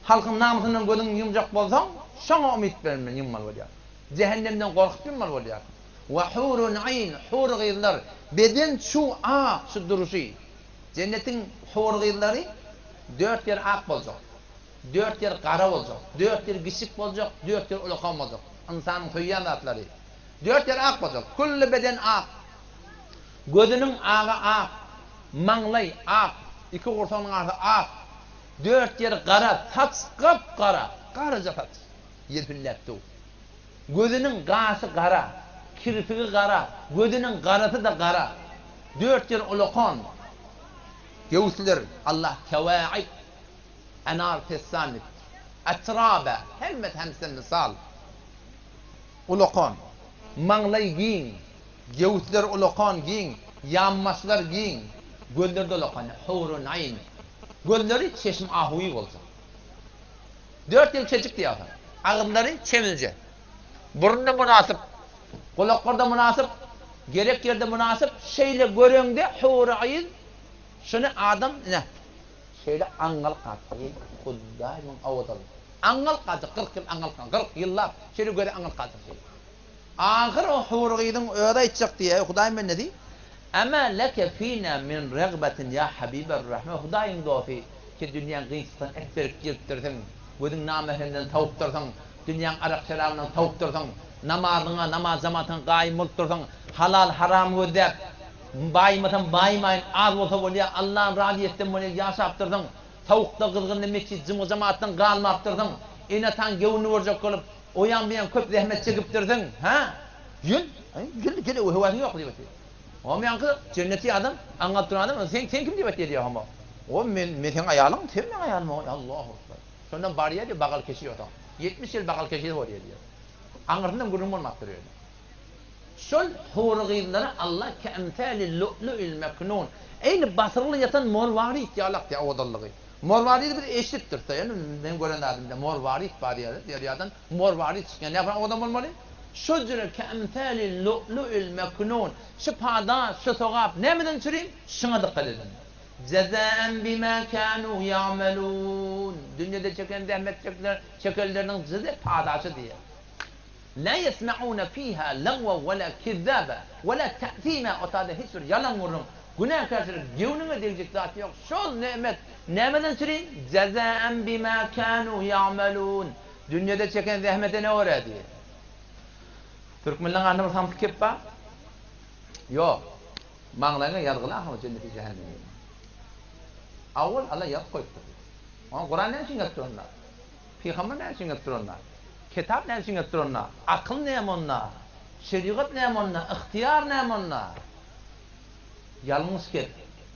halkyň namysyndan gözüňi ýumjak bolsaň, şoňa umyt bilen ýummaly bolýar. Jähennemden gorkup ýummaly bolýarsyň. Wa hurun aýn, hur gyzlar, beden çuw ak şu duruşy. Jennetiň hur gyzlary dört ýeri ak boljak. Dört ýeri gara boljak. Dört ýeri kiçjik boljak, dört ýeri ulakan boljak. Ynsanyň söýýän zatlary. Dört ýeri ak boljak. Külli beden ak. Gözüniň agy ak. Maňlaý ak. Iki gursagynyň arasy ak. Dört ýeri gara, saç gap-gara. Garaja saç. Ýelpilläp dur. Gözüniň gaşy gara, kirpigi gara, gözüniň garasy-da gara. Dört ýeri ulakan. Göwüsler Allah kewaib, enar pessan diýipdir. Etraba, hemmesi hemsden mysal. Ulakan. Maňlaý giň, göwüsler ulakan giň, ýanbaşlar giň, gözleri-de ulakan, hurun aýn. Gözleri çeşm ahuýy boljak. Dört ýyl çejik diýýärsiň. Agyzlary çemilje. Burny mynasyp, gulaklary-da mynasyp, gerek ýerde mynasyp, şeýle göreňde hury-aýyn, şuny adam ine, şeýle aňňalyk gaçyp, eý, Hudaý muň owadanlygy. Aňňalyk gaçjak, 40 ýyl aňňalyk, 40 ýyllap şeýle göze aňňalyk gaçjak şeýle. Ahyr o hury gyzyň özi aýtjak diýýär, eý, Hudaýyň bendesi, Emä leke fina min regbetin ýa habiber-rahme, Hudaýyň dosty, Sen dünýäň gynçlykdan äsgerip gelipdirsiň, gözüň namähremden sowupdyrsyň, dünýäň arak-şerabyndan sowupdyrsyň, namazyňa, namaz-jamatyňa gaýym bolupdyrsyň, halal-haramy gözläp, baýmasam baýmaýyn, az bolsa bolýar, Allany razy etsem bolýar ýaşapdyrsyň, sowukda, gyzgynda metjit jymgy-jamaatdan galmapdyrsyň, ene-ataň göwnüni görjek bolup, oýan-buýan köp zähmet çekipdirsiň, hä? Gel, gel, gel, höwesiň ýok diýip otyr. Oňam ýaňky jenneti adam, aňňalyp duran adam, sen, sen kim diýip aýtýar diýýär homa. O men, men seň aýalyň, sen meň aýalym, Allahu ekber. Şondan barýar diýýär, bagal keşi otaň. 70 ýyl bagal keşi bolýar diýýär. Aňyrsyndan gürrüň bolmapdyr ýöne. Şol hury gyzlara Allah keemsäli lu'lu'il meknun, eýni basyrgyly ýatan morwarit ýalak diýýär owadanlygy. Morwaridi biz eşidipdiris-de, ýöne meň gören zadym däl. Morwarit bar diýýärler, derýadan morwarit çykýar. Nähili owadan bolmaly? Şo jüre keemsäli lu'lu'il meknun, şu pada, şu sogap nämeden çürim? Şuňa dykgat ediň. Jezäen bimä känû ýa'melûn, dünýede çeken zähmet çekenleriniň jeze padaşy diýýär. La ýesme'ûne fîhâ lagwen we lâ kizzâbe we lâ te'sîmâ o taýda hiç bir ýalan gürrüň, günäkärçilik, göwnüňe degjek zat ýok. Şol ne'met nämeden çürin? Jezâen bimâ kânû ýa'melûn. Dünýede çeken zähmetine görä diýýär. Türkmenleň arasynda bir samsyk gep bar. Ýok. Maňlaýyňa ýazgyly ahyry jenneti jähennemi. Awwal Alla ýazyp goýupdyr. Oňa Kuran näme üçin gelip dur onda? Pygamber näme üçin gelip dur onda? Kitap näme üçin gelip dur onda? Akyl näme onda? Şerigat näme onda? Ygtyýar näme onda? Ýalňyş gep.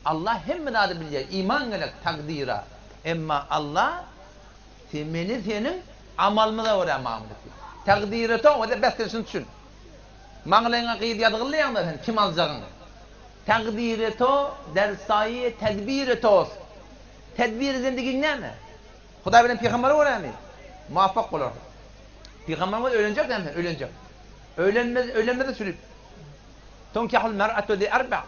Allah hemme zady bilýär. Iman gerek takdyra. Emma Allah meni seniň amalymyza görä mamla etdi. Takdyra toba bes sen şuny düşün. Maňlaýyňa gyz ýazgylýaňda sen kim aljagyňy. Takdyry to der saýy tedbiri tost. Tedbiri zendigiň näme? Hudaý bilen pygambere görämi? Muwafak bolarsyň. Pygamber bolsa öýlenjek dämi sen? Öýlenjek. Öýlenmez, öýlenmese sürüp. Tunkahul mer'atu li arba.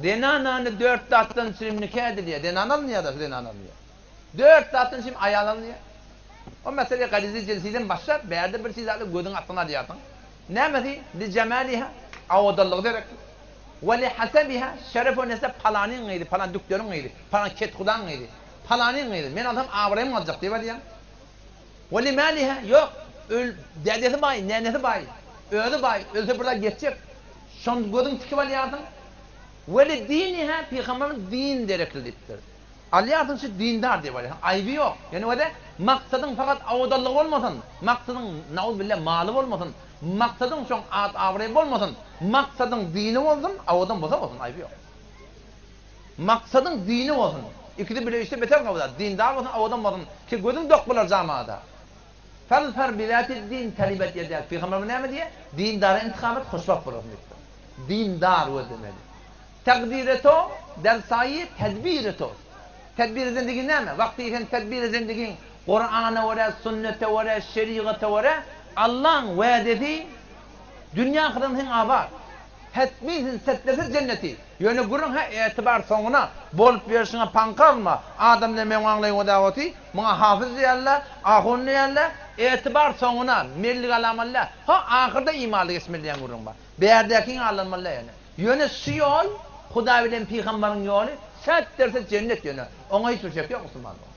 Zenanany dört zatdan üçin nika edilýär. Zenan alynýar-da, şu zenan alynýar. Dört zatdan üçin aýal alynýar. O mesele garizi jinsiden başlap, bärde bir çiz zady gözüň astyna alýarsyň. Nämesi? Li jemaliha, owadanlygy derekli. We li hasabiha, şeref we nesep palanyň gyzy, palan dükderiň gyzy, palan kethudaň gyzy, palanyň gyzy, men alsam abraýym galjak diýip alýaň. We li maliha, ýok, öl, dädesi baý, nenesi baý, özi baý, ölse bir zat ýetjek, şony gözüň tikip alýarsyň. We li diniha, pygamberimiz din derekli diýipdir. Alýarsyň şu dindar diýip alýarsyň, aýby ýok. Ýöne wede maksadyň fakat owadanlygy bolmasyn, maksadyň nauzubilla maly bolmasyn, maksadyň şoň at-abraýy bolmasyn, maksadyň dini bolsun, owadan bolsa bolsun, aýby ýok. Maksadyň dini bolsun. Ikisi bile işse beter gowy zat. Dindar bolsun, owadan bolsun ki gözüň dok bolar jamada. Fazfar bizatid-din taribet ýedäk. Pygamberimiz näme diýýär? Dindara intihap et, hoşbagt bolarsyň diýipdir. Dindar gözlemeli. Takdyry to, der saýy tedbiri to. Tedbiri zindigi näme? Wagty sen tedbiri zindigiň Kurana görä, sünnete görä, şerigata görä, Allaň wädesi dünýä ahyryň seň abat. Hetmi sen setdesiz jenneti. Ýöne gürrüň hä etibar soňuna bolup ýörşüňe paňka alma. Adam diýen meň maňlaýyma dawati, muňa hafyz diýerler, ahun diýerler. Etibar soňuna, mellik alamaly däl. Ha ahyrda imanly geçmeli diýen gürrüň bar. Bärdäkiňi aldanmaly däl ýöne. Ýöne şu ýol Hudaý bilen pygambaryň ýoly säp derse jennet ýöne oňa hiç bir şek ýok musulmanlygyň.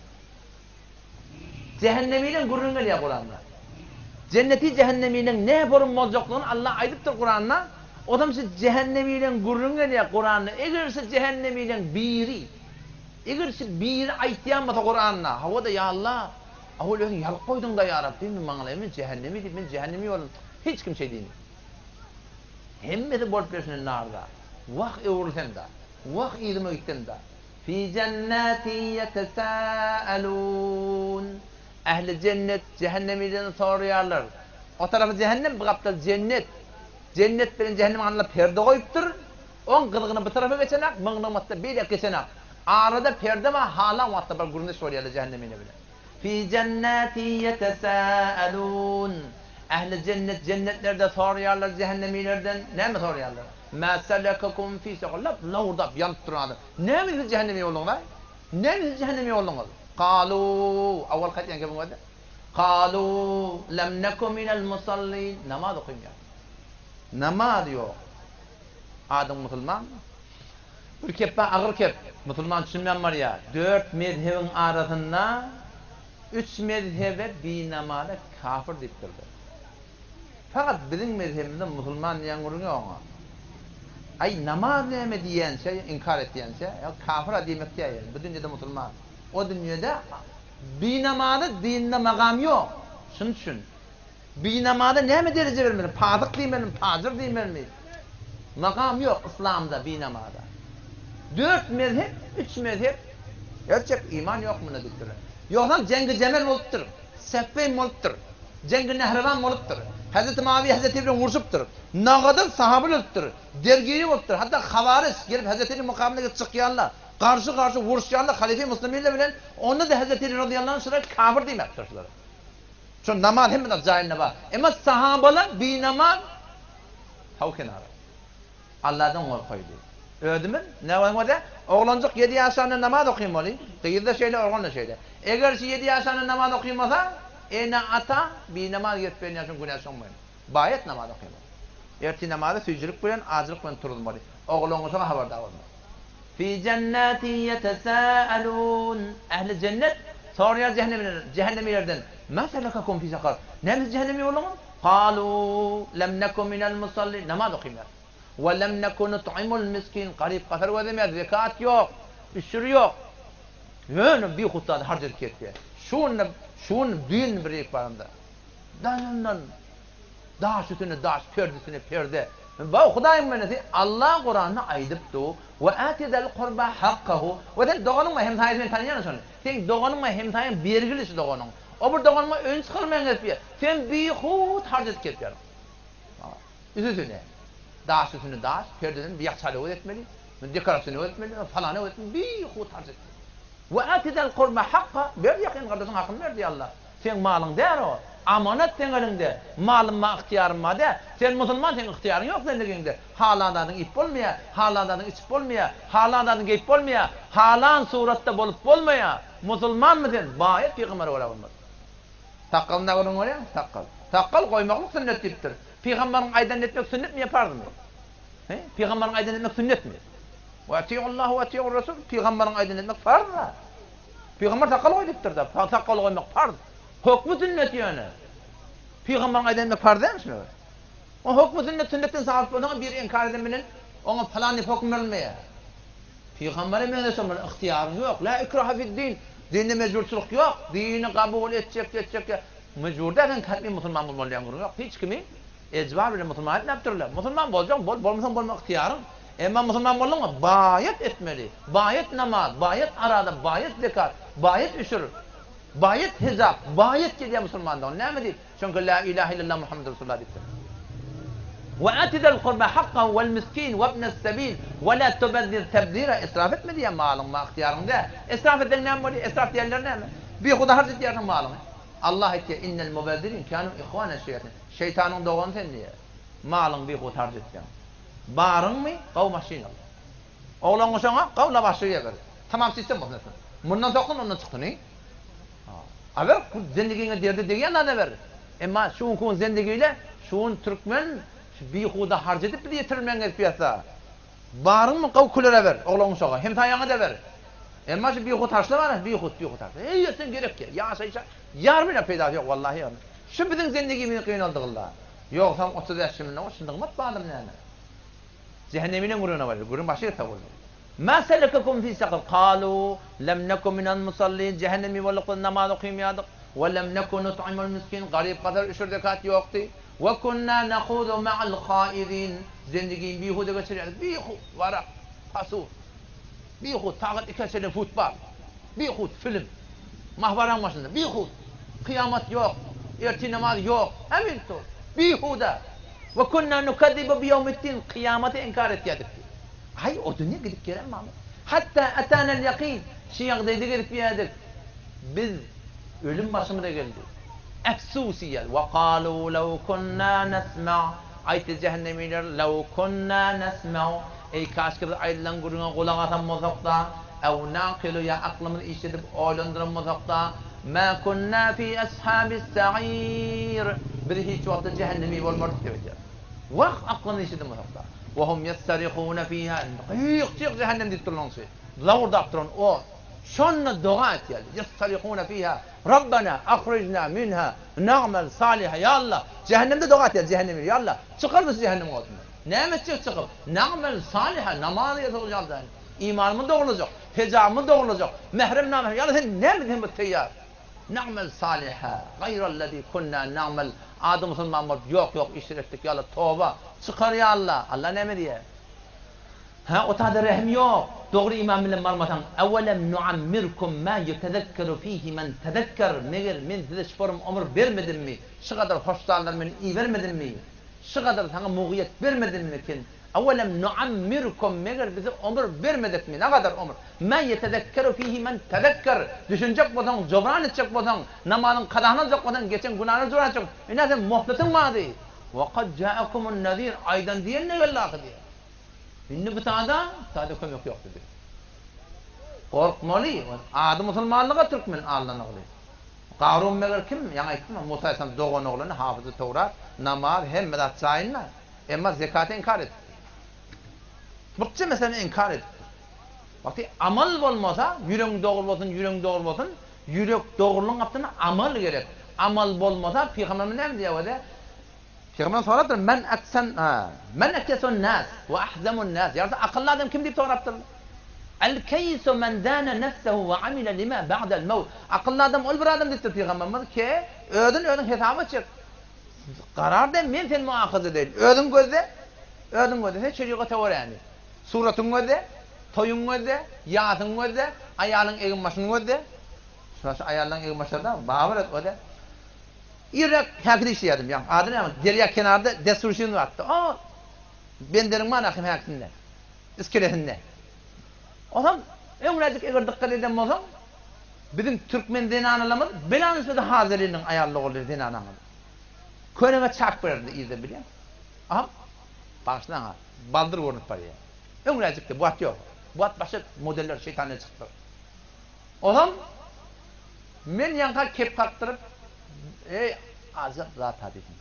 Jähennemiliň gürrüňi gelýär Kuranda. Jenneti jähennemiliň ne forum boljakdygyny Allah aýdypdyr Kuranda. Ozam şu jähennemiliň gürrüňi gelýär Kuranda. Eger şu jähennemiliň biri eger şu biri aýtýan bolsa Kuranda, hawa-da ýa Allah, awal özüň ýazyp goýduň-da ýa Rabbi, men maňlaýymy jähennemi diýip men jähennemi boldum. Hiç kim şeý diýmeýär. Hemmesi bolup ýörşüne narza. Wah öwrülsem-da. Wah yzyma gitsem-da. Fi jennatin ýetesâelûn. Ähli jennet jähennemiden soraýarlar. O tarapy jähennem, bu gapdal jennet. Jennet bilen jähennemiň arasynda perde goýupdyr. Oň gyzgyny bu tarapa geçenak, muň nygmaty-da beýläk geçenak. Arada perde bar, halan wagtda bir gürrüňdeş bolýarlar jähennemine bilen. Fi jennatin ýetesâelûn. Ähli jennet jennetlerde soraýarlar jähennemilerden. Näme soraýarlar? Mâ selekekum fî sekar. Lap lowurdap ýanyp duran adam. Näme siz jähennemi bolduňyz-aý? Näme siz jähennemi bolduňyz? Kalû, awalky aýtýan gepiň özi. Kalû lem neku minel musallin. Namaz okamaýar. Namaz ýok. Adyň musulmanmy? Bir kep bar, agyr kep. Musulman düşünmän barýar. Dört mezhebiň arasynda üç mezhebe binamaza kafir diýipdirler. Fakat biziň mezhebimizde musulman diýen gürrüň ýok oňa. Aý, namaz näme diýýänçä, inkar etýänçä, ýa kafir-a diýmek däl ýöne, bu dünýede musulman. O dünýede binamaza dinde magam ýok. Şuny düşün. Binamaza näme dereje bermeli? Pasyk diýmelimi, pajyr diýmelimi? Makam ýok yslamda binamaza. Dört mezhep, üç mezhep, gerçek iman ýok munda diýipdirler. Ýogsam Jeňgi Jemel bolupdyr, Seffeýn bolupdyr, Jeňgi Nährewan bolupdyr, Hezreti Muawiýe Hezreti bilen urşupdyr, nagadyr sahabylar ölüpdir, dergiri bolupdyr, hatda hawaryj gelip Hezreti Aliniň mukabylyna gelip çykýarlar, garşy-garşy uruşýarlar halyfy musliminler bilen, onda-da Hezreti Ali razyýallahu anh şulara kafir diýmäpdir şulara. Şo namaz hemme zat jaýynda bar. Emma sahabalar binamaz Haw kenara. Alladan gorkaýly. Özümiz näme bolýar? Oglanjyk ýedi ýaşanda namaz okymaly, gyz-da şeýle, oglan-da şeýle. Eger şu ýedi ýaşanda namaz okymasa, ene-ata binamaz gezip berýän şoň günäsi şoň boýnuna. Baýat namaz okymaly. Ertir namazy süýjülik bilen, ajylyk bilen turuzmaly. Oglangyşa habardar bolmaly. Fi jennatin ýetesâelûn. Ähli jennet soraýar jähennemilerden, Mâ selekakum fî sekar? Näme siz jähennemi bolduňyz? Kalu lem neku minel musallin, namaz okymýarys. We lem neku nut'imul miskin, garyp-gasar gözlemeýäris, zekat ýok, üşür ýok. Ýöne bihut zady harç edip gezýär. Şu günde, şu gün, düýn bir ýerik baramda, daýandan daş üstüne daş, perde üstüne perde. Ba, Hudaýyň bendesi, Allah Kuranda aýdypdy, We ati zel kurba hakkahu. We sen doganyň we hemsaýasy men tanýan şony. Seň doganyň we hemsaýaň bergili şu doganyň. O bir doganyňa öýüni çykarmaýan gezip ýör. Sen bihut harç edip gezip ýörüň. Üstesine daş üstüne daş, perdesini bir ýakçaly öwez etmeli, dekorasion öwez etmeli, falan öwez etmeli, bihut harç etmeli. We ati zel kurba hakka, ber ýakyn gardaşyň hakyny ber diýýär Allah. Seň malyň däl o. Amanat seň eliňde. Malym bar, ygtyýarym bar däl. Sen musulman, seň ygtyýaryň ýok zendigiňde. Halan zadyňy iýip bolmaýar, halan zadyňy içip bolmaýar, halan zadyňy geýip bolmaýar, halan suratda bolup bolmaýar. Musulmanmy sen? Baýat pygambere görä bolmaz. Sakgalyny da gürrüň berýäňmi? Sakgal. Sakgal goýmaklyk sünnet diýipdir. Pygamberiň aýdanyny etmek sünnetmi ýa parzmy? He? Pygamberiň aýdanyny etmek sünnetmi? Ve atiullaha ve atiur rasul. Pygamberiň aýdanyny etmek farz zat. Pygamber sakgal goý diýipdir-de. Sakgal goýmak farz. Hökmi sünnet ýöne. Pygamberiň aýdanyny etmek farz dälmi şular? O hökmi sünnet sünnetden sabyt bolsaňam biri inkar eden bilen oňa pylan diýip höküm berilmeýär. Pygambere meňzeş bolmaly ygtyýaryň ýok. La ikraha fid-din. Dinde mejburçylyk ýok. Dini kabul etjek, etjek ýa mejbur däl sen kätmi musulman bolmaly diýen gürrüň ýok. Hiç kimi ejbar bilen musulman etmäpdirler. Musulman boljaň bol, bolmasaň bolma ygtyýaryň. Emma musulman bolduňmy, baýat etmeli. Baýat namaz, baýat araza, baýat zekat, baýat üşür, baýat hijap, baýat gelýär musulmandygyny. Näme diýip? Çünki La ilahe illallah Muhammedur Resulullah diýipdir. We ati zel kurba hakkahu wel miskin we ibnes sebil we la tubezzir tebzira Israf etme diýýär malyň ma ygtyýaryň däl. Israf etseň näme bolýar? Israf diýenleri näme? Bihuda harç etýärsiň malyňy. Allah aýtýar, Innel mubezzirin kanu ihwaneş şeýatin. Şeýtanyň dogany sen diýýär. Malyňy bihuda harç etseň. Baryňmy, gowy maşyn al. Oglan goşaňa, gowy lawaşlyk ber. Tamam sistem bolsun etsin. Mundan soksun, ondan çyksyn. A ber, bu zendigiňe derdi degýän zada ber. Emma şu günki gün zendigiyle, şu gün türkmen şu bihuda harç edip bizi ýetirilmegin gezip ýatsa. Baryňmy, gowy külere ber, oglan uşaga, hemsaýaňa-da ber. Emma şu bihut harçlama, bihut, bihut harçla. Eý, ýetsin gerek ýa, ýaşaýşa ýarym peýdasy ýok, wallahy. Şu biziň zendigimizi gynaldygylla. Ýogsam 35 ýylynda o şu nygmat badym näme? Jähenneminiň gürrüňine barýar. Gürrüň başga ýerde boldy. Ma selekakum fi sakar? Kalu lem neku minel musallin. Jähennemi bolduk biz namaz okymýardyk. We lem neku nut'imul miskin. Garyp-gasar üşür zekat ýokdy. We kunna nahudu ma'al haizin. Zendigini bihuda geçirýärdik. Bihut warak, pasur. Bihut sagat ikä çenli futbal. Bihut film. Mahbaraň başynda. Bihut. Kyýamat ýok. Ertir namaz ýok. Hemilto. Bihuda. We kunna nukezzibu biýewmiddin. Kyýamaty inkar etýärdik diýip. Aý, o dünýä gidip gelen barmy? Hatta atanal ýakyn. Şu ýagdaýda gezip ýördik. Biz ölüm başymyza geldi. Efsus diýýär. We kalu lew kunna nesma. Aýtdy jähennemiler, Lew kunna nesmeu. Eý, kaşki biz aýdylan gürrüňe gulak asan bolsak-da, ew nakilu ýa aklymyzy işledip oýlandyran bolsak-da, ma kunna fi ashabis-sa'ir. Biz hiç wagtda jähennemi bolmardyk diýip aýdýar. Wah, aklymyzy işleden bolsak-da. Ve hum ýessarihune fiha. Gyk-jyk jähennem diýip durlanşy. Lowurdap duran ot. Şonda doga etýärler. Ýessarihune fiha. Rabbena ahrijna minha na'mel saliha. Ýa Allah, jähennemde doga etýär jähennemi. Ýa Allah, çykar bizi jähennemiň odundan. Näme etjek çykyp? Na'mel saliha, namaz ýa Imanymyz dogrulajak, hejabymyz dogrulajak, mährem namährem. Ýa Allah, sen näme diýseň biz teýýar. Na'mel saliha, gaýrallezî kunna na'mel. Ady musulman bolup ýok ýok işler etdik ýaly toba çykar ýalyla Alla näme diýýär? Hä o tada rehim ýok dogry iman bilen barmasaň Ewelem nuammirkum ma ýetezekkeru fihi men tezekker meger men size şuparym omur bermedimmi şugadar hoşdallar men ibermedimmi şugadar saňa mugyýet bermedimmi kin Ewelem nuammirkum meger bize omur bermedikmi nagadar omur ma ýetezekkeru fihi men tezekker düşünjek bolsaň jobran etjek bolsaň namazyň kazasyny aljak bolsaň geçen günäleri jobran etjek ine sen mohletiň bardy we kad jaekumun nezir aýdan diýenine geldi ahyr diýýär. Indi bu sada, sada kömek ýok diýdi. Gorkmaly, ady musulmanlyga türkmen Allan ogly. Garun meger kim? Ýaňy aýtdym-a, Musa aleyhisselam dogan oglany, hafyzy Töwrat, namaz, hemme zat jaýynda. Emma zekaty inkar edipdir. Bukja meseleni inkar edipdir. Wagty amal bolmasa, ýüregiň dogry bolsun, ýüregiň dogry bolsun, ýürek dogrulygyň gapdalynda amal gerek. Amal bolmasa, pygamberimiz näme diýýär özi? Pygamberimiz sorapdyr, Men aksan, men akyasun nas we ahzamun nas. Ýagny akylly adam kim diýip sorapdyr. El keýsu men dana nefsehu we amile lima ba'del mewt. Akylly adam ol bir adam diýipdir pygamberimiz ki, özün özüň hesaba çek. Garar dem men seni muahaza edeýin. Özüň gözle, özüň gözle. Sen şerigata göräni. Suratyňy gözle, toýuňy gözle, ýasyňy gözle, aýalyň egin-başyny gözle. Şu aýallaryň egin-başlary-da babyr et gözle. Irräk häkide işleýärdim. Ýa, ady näme? Derýa kenarda dessurşin bardy. O, benderiň bar ahim häkisinde. Iskelesinde. Onsoň öňräjik eger dykgat eden bolsaň, biziň türkmen zenanalarymyz belanysada Hazeriniň aýally ogully zenanaňyz. Köneňe çak bererdi yzda bilýäň. Aha, bagyşlaň-a, baldyr görnüp barýar. Öňräjikde, bu wagt ýok. Bu wagt başga modeller şeýtan çykypdyr. Onsoň Men ýaňka kep kakdyryp, Eý, ajap zat-ha diýdim.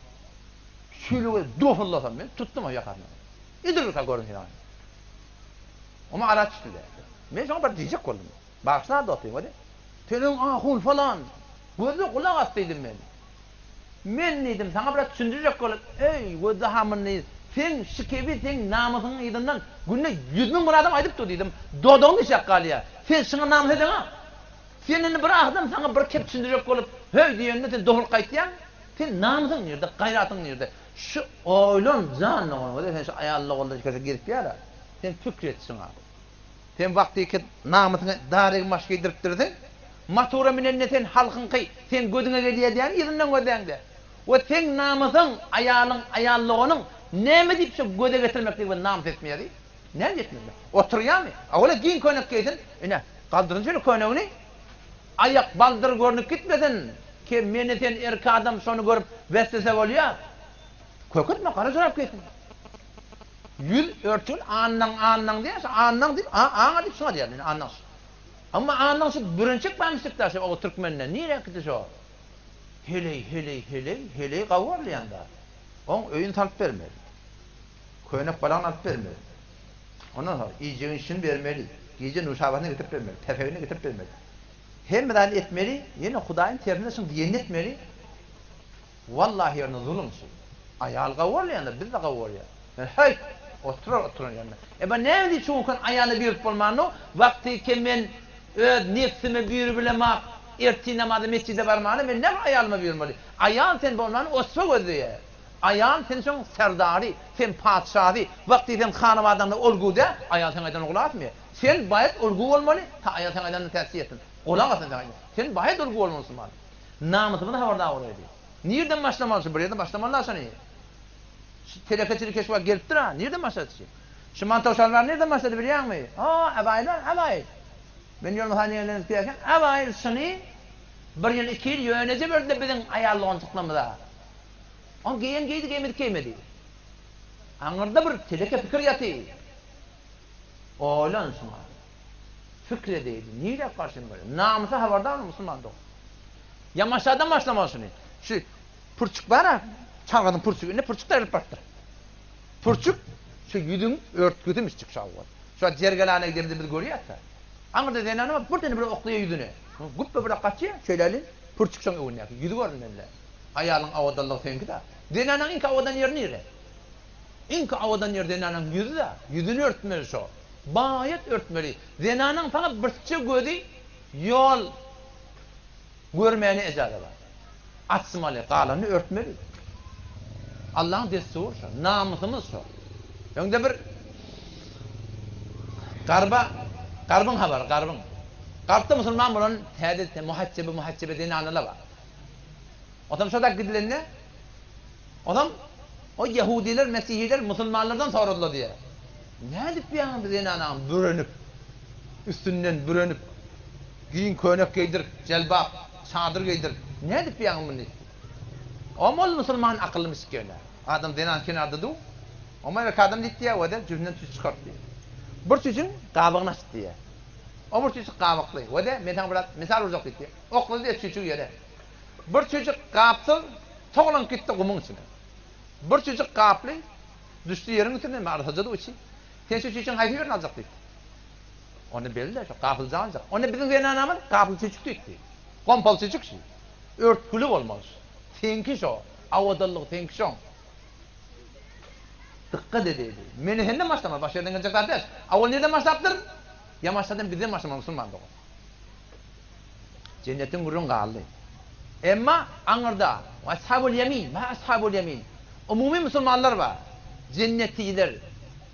Şeýle bir dofullasam men tutdum-a ýakasyndan. Idilka görünse ýaly. Oňa ara düşdüler. Men şoňa bir diýjek boldum. Bagyşla dostum, weli. Seniň ahun falan, gözle gulak as diýdim men. Men diýdim, saňa biraz düşündirjek bolup, Eý, gözle hamyny diýdim. Seň şikebi, seň namysyňyň yzyndan günde 100000 bir adam aýdyp dur diýdim. Dodagyň dişäp galýar. Sen şuňa namys edeňok. Sen indi bir adam saňa bir kep düşündirjek bolup, höý diýende sen dogrulyk aýtýaň. Sen namysyň nirde, gaýratyň nirde? Şu oylan jan dogan gözel sen şu aýal dogandan köşe gezip ýara. Sen pikir et şuňa. Sen wagtyky namysyňa dar egin-baş geýdiripdirsiň. Matura münende sen halkyňky seň gözüňe gelýär diýýäň yzyndan gözläňde. We seň namysyň, aýalyň, aýal doganyň näme diýip şu göze getirmekligi bilen namys etmeýär diý. Näme etmeli? Oturýarmy? Awala giň köýnek geýsin. Ine, galdyrsyn şeýle köýnegini. Aýak baldyr görnüp gitmesin. Ke meni sen erki adam şony görüp beslese bolýar. Köketme, gara jorap geýsin. Ýüz örtül annaň annaň diýýär, şu annaň diýip, a aňa diýip şuňa diýýär, ine annaň şu. Emma annaň şu bürençek barmyşdyk-da şu o türkmende. Nirä gitdi şo? Heleý, heleý, heleý, heleý gawarlaýan-da. Oň öýüni salyp bermeli. Köýnek balagyny alyp bermeli. Ondan soň iýjegini şuny bermeli. Gije nuşabasyny getirip bermeli. Tefegini getirip bermeli. Hemme zadyny etmeli. Ýene Hudaýyň tersine şuň diýenini etmeli. Wallahi ýerine zulum şu. Aýal gawy bolýanda biz-de gawy bolýas. Men häýt! Oturar oturan ýerinde. E bu näme diýip şu günki aýala buýrup bolmany? Wagtyky men öz nebsime buýrubilemak, ertir namaza metjide barmana men näme aýalyma buýurmaly? Aýal sen bolmany ospa gözleýär. Aýal sen şoň serdary, sen patyşasy, wagty sen hanabadaňda olgu dä, aýal seň aýdanyňa gulak asmaýar. Sen baýat olgu bolmaly, ta aýal seň aýdanyňa täsir etsin. Gulak asyn seň aýdanyňa. Sen baýat olgu bolmaly musulman. Namysymyzy habardar bolaýly. Nirden başlamaly şu bir ýerden başlamaly-da şony. Şu telekeçilik keşp wagt gelipdir-a, nirden başlady şu? Şu mantow şalbar nirden başlady bilýäňmi? O, abaýlar, abaý. Men ýolmasan ýeňlen diýerken, abaý şuny bir ýyl, iki ýyl ýöneje berdiler biziň aýal doganjyklarymyza. Oň geýen geýdi, geýmedik geýmedi. Aňyrda bir teleke pikir ýaty. Oýlan şuňa. Pikir edeýdi. Nirä garşy bolýar? Namysa habardarmy musulman dogan? Ýamaşadan başlamaly şuny. Şu pürçük bar-a, çagasyň pürçügi. Indi pürçük daýrylyp barypdyr. Pürçük şu ýüzüň örtgüsimişjik şu awwal. Şu wagt zergelana gidemizde biz görýäs-ä. Aňyrda zenana bar, birden bir oklaýar ýüzüne. Güpbe bir gaçýar, şeýläli pürçük şoň öňündäki. Ýüzi görünmeli. Aýalyň owadanlygy seňki-dä. Zenanaň iňki owadan ýeri nire? Iňki owadan ýeri zenanaň ýüzi-dä. Ýüzüni örtmeli şo. Baýat örtmeli. Zenanaň saňa birçe gözi ýol görmäne ejaza bar. Açmaly, galanyny örtmeli. Allaň dessury şo. Namysymyz şo. Öňde bir garba, garbyň habary, garbyň. Garpda musulman bolan täze muhaççebe, muhaççebe zenanalar bar. Otam şo da gidilende, otam o ýehudiler, mesihiler musulmanlardan soradylar diýýär. Nädip ýaňy bu zenanaň bürenip, üstünden bürenip, giň köýnek geýdirip, jelbap, çadyr geýdirip, nädip ýaňy muny? Oňa ol musulman akylly misgene. Adam zenan kenarda dur. Oňa erkek adam diýip diýýär, we-de jübünden çüýş çykart diýýär. Bir çüýşüň gabygyny açdy diýýär. O bir çüýşük gabykly. We-de men saňa bir zat mysal urjak diýip diýýär. Oklady diýýär çüýşügi ýere. Bir çüýşük gapsyz togalanyp gitdi gumuň içine. Bir çüýşük gaply düşdi ýeriň üstüne, arasajady içi. Sen şu çüýşüň haýsy birini aljak diýipdi. Onda belli-dä şu gaplyjany aljak. Onda biziň zenanamyz gaply çüýşük diýipdi. Gompaly çüýşük şu. Örtgüli bolmaly şu. Seňki şo. Awadanlygy seňki şoň. Dykgat edeýli. Meni senden başlamaly, başga ýerden geljek zat däl. Awal nirden başlapdyr? Ýamaşadan bizden başlamaly musulman dogan. Jennetiň gürrüň galdy. Emma aňyrda Ashabul ýemin, ma ashabul ýemin. Umumy musulmanlar bar. Jennetiler.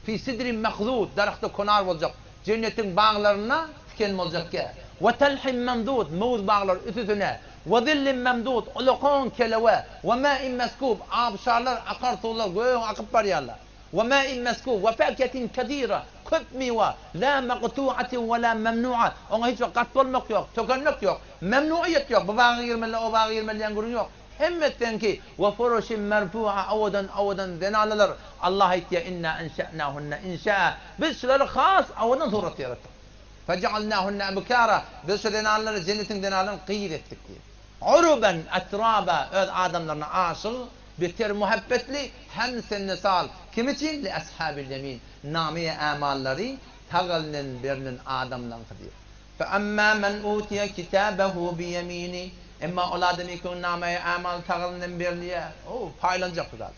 Fi sidrin mahdud, daragtda konar boljak. Jennetiň baglarynda tiken boljak ýer. We talhin memdud, möwüz baglar üsüsine. We zillin memdud, ulakan kelewe. We ma'in meskub, abşarlar, akar suwlar göge akyp barýarlar. We ma'in meskub, we fakihetin kesira, köp miwe, la maktu'atin we la memnu'a, oňa hiç wagt gat bolmak ýok, tökenmek ýok, memnu'iýet ýok, bu baga girmeli, o baga girmeli diýen gürrüň ýok. Hemmesiňki, we furuşin merfu'a, owadan owadan zenanalar, Allah aýtýar, inna enşe'nahunne inşa'a, biz şulary has owadan suratda ýaratdyk. Fejealnahunne ebkara, biz şu zenanlary, jennetiň zenanlaryny gyz etdik diýýär. Uruben etraba, öz adamlaryna aşyk, beter muhabbetli, hemsenne sal, kim üçin? Li ashabil ýemin, name-i ämallary sag elinden berlen adamlaryňky diýýär. Fe amma men utiýe kitabehu bi ýemini, emma ol adamy kimin name-i ämaly sag elinden berilýär, o, paýlanjak bu zat.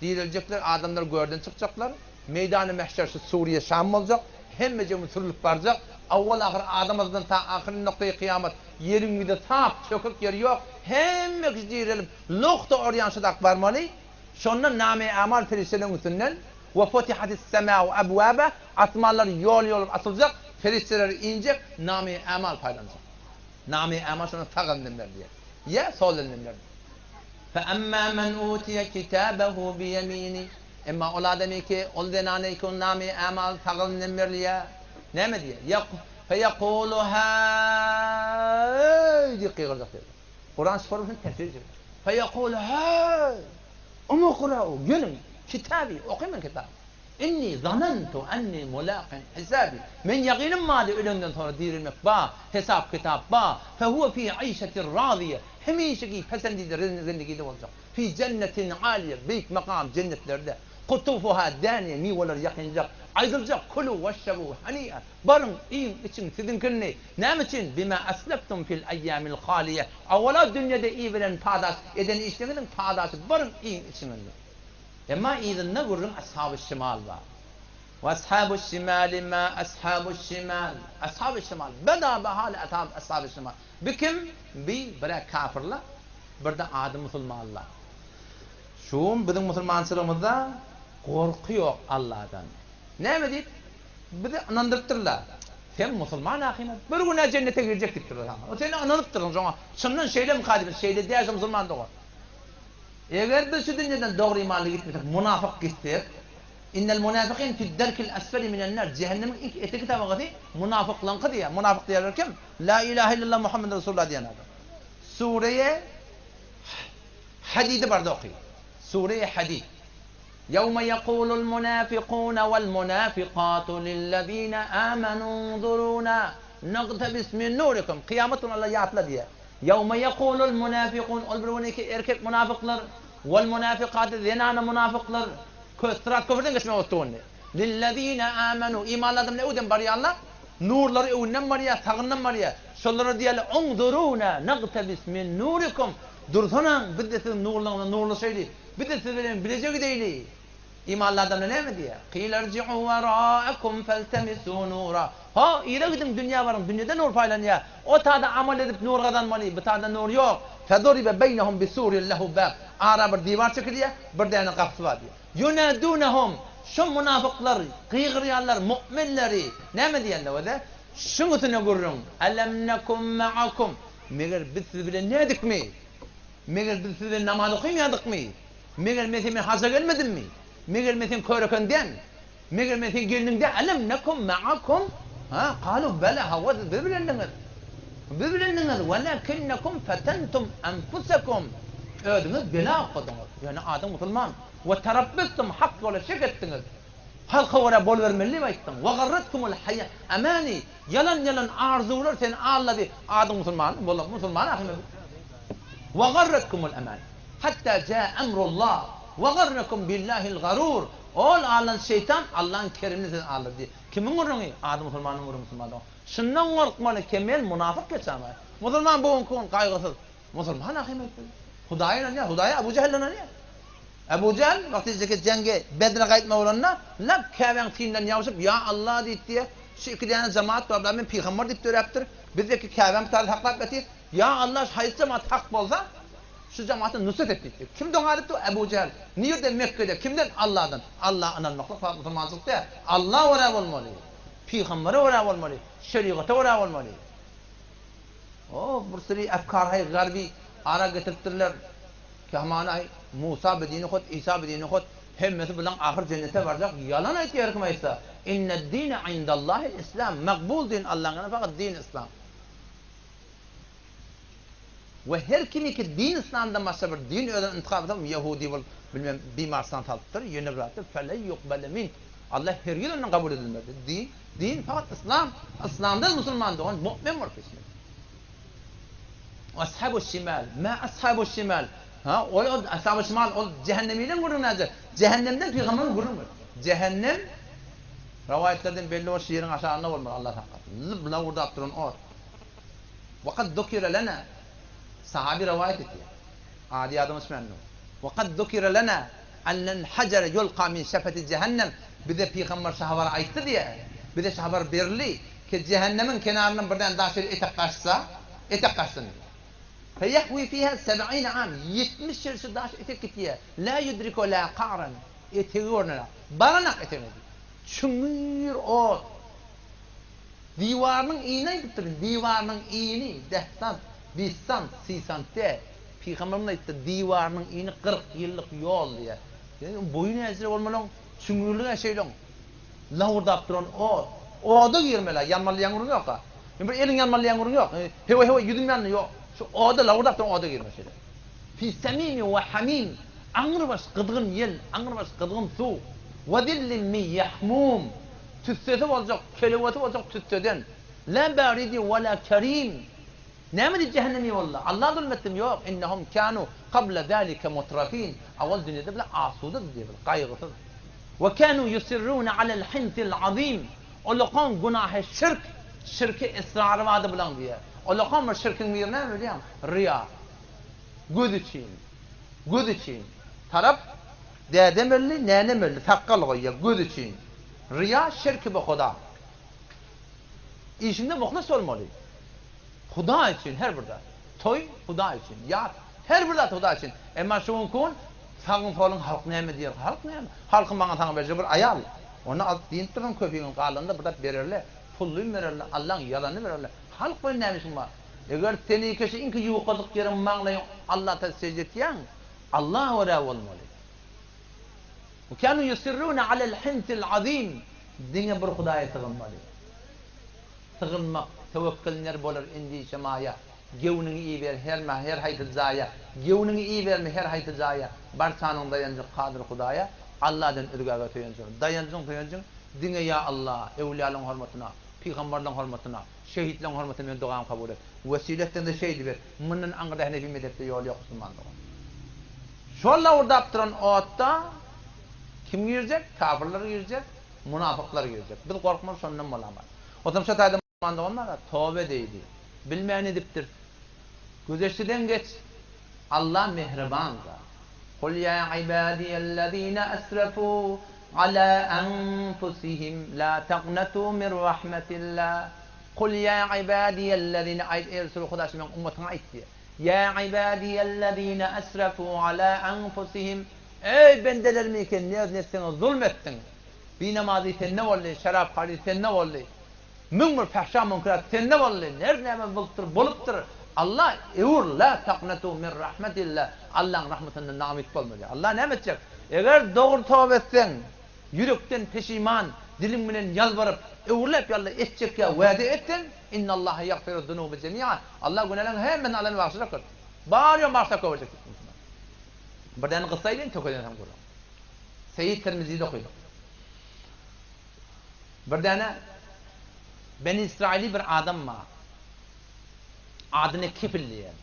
Direljekler, adamlar görden çykjaklar, meýdany mähşer şu Suriýe, Şam boljak, hemmejigimiz sürülip barjak, awwal-ahyr Adam atadan ta ahyry noktaýy kyýamat, ýeriň ýüzi sap, çökek ýeri ýok, hemme kişi direlip, nokta orýan şu dak barmaly, şonda name-i amal perişdeleriň üstünden, we futihatis-semau abwaba, asmanlar ýol-ýol açyljak, perişdeler injek, name-i amal paýlanjak. Name-i amal şonda sag elinden berilýär, ýa sol elinden berilýär. Fe amma men utiýe kitabehu biýemini, emma ol adamy ki, ol zenany ki, name-i amal sag elinden berilýär, näme diýýär? Ýa fe ýekulu häý diýip gygyrjak diýýär. Kuran şu formasyn tefsir edýär. Fe ýekulu häý! Umkrau, geliň, kitaby, okyň meň kitabymy. Inni zanantu anni mulaqin hisabi, men ýagynym bardy öleňden soňra dirilmek bar, hesap-kitap bar, fe huwe fi işetin raziýe, hemişeki pesendide zendigide boljak, fi jennetin aliýe, beýik makam jennetlerde, kutufuha däniýe, miweleri ýakynjak, aýdyljak, kulu weşrebu haniýe, baryň, iýiň, içiň, siziňkini, näme üçin, bima esleftum fil eýýamil haliýe, awala dünýede iberen padaş, eden işleriňiziň padaşy, baryň, iýiň, içiň indi. Emma yzynda gürrüň Ashaby Şimal bar. We ashabu şimali ma ashabu şimal. Ashaby şimal. Beda bahal ashaby şimal. Bi kim? Bi bir-ä kafirler, bir-de ady musulmanlar. Şu gün biziň musulmançylygymyzda gorky ýok Alladan. Näme diýip? Bizi ynandyrypdyrlar. Sen musulman ahyryn, bir gün-ä jennete girjek diýipdirler saňa. Sen ynanypdyrsyň şoňa. Çyndan şeýlemika diýip, şeýle däl şu musulman dogan. Eger biz şu dünýeden dogry imanly gitmesek, munafyk gitsek, Innel munafikin fid-derkil esfeli minen-nar, Jähennemiň iň eteki tabagasy munafyklaryňky diýýär. Munafyk diýýärler kim? La ilahe illallah Muhammeden Resulullah diýen adam. Sureýe Hadidi barda oky. Sureýe Hadid. Ýewme ýekulul munafikune wal munafikatu lillezine amenu unzuruna nagtabis min nurikum. Kyýamat güni Allah ýatla diýýär. Ýewme ýekulul munafikun, ol bir gün iki erkek munafyklar, wal munafikatu, zenana munafyklar, kö, syrat köprüden geçmek otdugyny. Lillezine amenu, imanly adamlar öwden barýarlar, nurlary öwünden barýar, sagyndan barýar. Şolara diýerler, Unzuruna nagtabis min nurikum, dursanaň, biz-de siziň nurlaryňyzdan nurlaşaýly, biz-de siz bilen bileje gideýli. Imanly adamlar näme diýýär? Qila irji'u wara'akum faltamisu nura. Ho, yza gidiň, dünýä baryň, dünýede nur paýlanýar. O tada amal edip nur gazanmaly, bu tada nur ýok. Feduribe beýnehum bisurin lehu bab. Ara bir diwar çekilýär, bir däne gapysy bar diýýär. Ýunadunahum, şo munafyklar gygyrýarlar mu'minleri, näme diýenler özi? Şuň üstüne gürrüň, Elem nekum ma'akum, meger biz siz bilen nädikmi? Meger biz siz bilen namaz okamaýardykmy? Meger men sen bilen haja gelmedimmi? Meger men seň köreken dälmi? Meger men seň gelniň däl? Elem nekum ma'akum? Ha, kalu bela, hawa siz biz bilendiňiz. Biz bilendiňiz, welakinnekum fetentum enfusekum. Özüňiz bela okadyňyz. Ýöne adyň musulman. We tarabbestum, hak ýola şek etdiňiz. Halka görä bolubermeli diýip aýtdyň. We garratkumul haýa amani, ýalan-ýalan arzuwlar seni aldady. Adyň musulman, bolan musulman ahyry. We garratkumul amani. Hatta jaa emrullah we garrakum billahil garur. Ol aldan şeýtan Allaň keremini sizi aldady. Kimiň gürrüňi? Ady musulmanyň gürrüňi musulman dogan. Şundan gorkmaly ke men munafyk geçämaý. Musulman bu günki gün gaýgysyz. Musulman ahym etmeli. Hudaýa ynanýar. Hudaýa Abu Jähil ynanýar. Abu Jähil wagty jeke jeňge Bedre gaýtma bolanda lap Käbäň syýyndan ýabşyp ýa Allah diýip diýe şu iki däne jemaat bar bular men pygambar diýip döräpdir. Biz deki Käbäň bir saklap ýatyrys. Ýa Allah şu haýsy jemaat hak bolsa şu jemaata nusret et diýipdir. Kim doga edipdi? Ebu Jähl. Nirde? Mekgede. Kimden? Allahdan. Allaha ynanmaklyk fakt musulmançylyk däl. Allaha görä bolmaly. Pygambere görä bolmaly. Şerigata görä bolmaly. O bir süri efkarhaý garby ara getiripdirler. Ki hamana Musa bi dini hut, Isa bi dini hut, hemmesi bilen ahyr jennete barjak. Ýalan aýtýar her kim aýtsa. Inned-dine indallahil islam. Makbul din Allaň ýanynda fakat din islam. We her kimiki din yslamdan başga bir din özüne intihap etse, ýehudi bolup, bilmem, bimarsdan salypdyr, ýene bir zatdyr, felen yukbele minh, Allah hergiz ondan kabul edilmez. Din, din fakat yslam, yslamda musulman dogan mu'min bolup geçmeli. Ashabu şimal, ma ashabu şimal, ha, ol, ol ashabu şimal, ol jähennemiden gürrüň näce? Jähennemden pygamberimiz gürrüň berdi. Jähennem, rowaýatlardan belli bolşy ýeriň aşagynda bolmaly, Allah saklasyn. Zyp lawurdap duran ot. Wekad zukire lena, sahaby rowaýat etýär, ady ýadyma düşmändir. Wekad zukire lena ennel hajere ýulka min şefeti jehennem, bize pygamber şu habary aýtdy diýýär, bize şu habar berildi ki, jähennemiň kenaryndan bir däne daş ýere etek gaçsa, etek gaçsyn diýýär. Feýehwi fiha seb'ine am, 70 ýyl şu daş etek gitýär, la ýudriku la ka'ran, etegi görnenak, baranak etegine diýýär. Çuňňur ot. Diwarynyň ini aýdypdyr, diwarynyň ini deh sant, bist sant, si sant däl. Pygamberimiz aýtdy, diwarynyň ini 40 ýyllyk ýol diýýär. Ýöne boýy näçe bolmaly oň, çüňňürligi-ä şeýle oň. Lawurdap duran ot. Oda girmeli-ä, ýanmaly diýen gürrüň ýok-a. Ýöne bir eliň ýanmaly diýen gürrüň ýok. Hewe-hewe ýüzüm ýandy, ýok. Şu oda, lawurdap duran oda girmeli şeýle. Fi semimi we hamim, aňrybaş gyzgyn ýel, aňrybaş gyzgyn suw. We zillin min ýahmum, Tüssesi boljak, kelewesi boljak tüsseden. Lä bäridi we lä kerim. Näme diýip jähennemi boldy? Alla zulm etdimi? Ýok. Innehum kanu kabla zalike mutrafin. Awal dünýede bular asudady diýip, gaýgysyz. We kanu yusirruna alel hinsil azim. Olakan günahy şirk, şirke israry bardy bulaň diýýär. Olakan bir şirkiň biri näme bilýäňmi? Riýa. Göz üçin. Göz üçin. Tarap dädem öldi, nänem öldi, sakgal goýýar göz üçin. Ryýa şirki bu Huda. Işiňde muhlis bolmaly. Huda üçin her bir zat. Toý Huda üçin, ýas her bir zat Huda üçin. Emma şu günki gün sagyň soluň halk näme diýer, halk näme? Halkyň maňa saňa berjegi bir aýal. Ony alyp diýinip dursaň köpiňiň galanda bir zat bererler. Pullyny bererler, Allaň ýazanyny bererler. Halk bilen näme işiň bar? Eger seni keşe iňki ýuwkadyk ýeriň maňlaýyň Alla sežde etýäň, Alla görä bolmaly. We kanu yusirruna alel hinsil azim, diňe bir Hudaýa sygynmaly. Sygynmak, töwekgel ner bolar endişe maýa, Gewniňi iber herme her haýsy jaýa, Gewniňi iberme her haýsy jaýa, Barçanyň daýanjy kadyr Hudaýa, Alladan özgäge söýenç ýok. Daýanjyň söýenjiň diňe ýa Alla, öwlüýalaryň hormatyna, pygamberleň hormatyna, şehitleň hormatyna meniň dogamy kabul et. Wesile etseňde şeýdip et. Mundan aňyrda henefi mezhepde ýol ýok musulman dogan. Şol lawurdap duran otda kim girjek? Kafirler girjek, munafyklar girjek. Biz gorkmaly şondan bolaman. Otam şo taýda musulman dogan bar-a, toba edeýdi. Bilmän edipdiris. Gözeşdiden geç. Allah mähriban zat. Kul ýa ibadiýellezine esrefû ala enfusihim la taqnatu min rahmetillah. Kul ýa ibadiýellezine aýt eý Resul Huda şu meň ummatyňa aýt diýýär. Ýa ibadiýellezine esrefû alâ enfusihim, Eý, bendelerim eken, öz nebsiňe zulm etdiň. Binamazy sende boldy, şeraphary sende boldy. 1001 fahşa-münkerat sende boldy, ner-näme bolupdyr, bolupdyr. Allah öwür, lâ taknatû min rahmetillâh, Allaň rahmetyndan naumyt bolma diýýär. Allah näme etjek? Eger dogry toba etseň, ýürekden peşiman, diliň bilen ýalbaryp, öwürläp ýalla etjek ýa wade etseň, Innallaha ýagfiru zunube jemi'a, Allah günäleriň hemmesini Allany bagyşlajakdyr. Bar-ýok bagyşlap goýberjek diýip musulman. Bir däne gyssa aýdaýyn, tökeden soň gürrüň. Seýit Tirmizide okydyk. Bir däne Beni Israili bir adam bar. Adyna Kefil diýýär.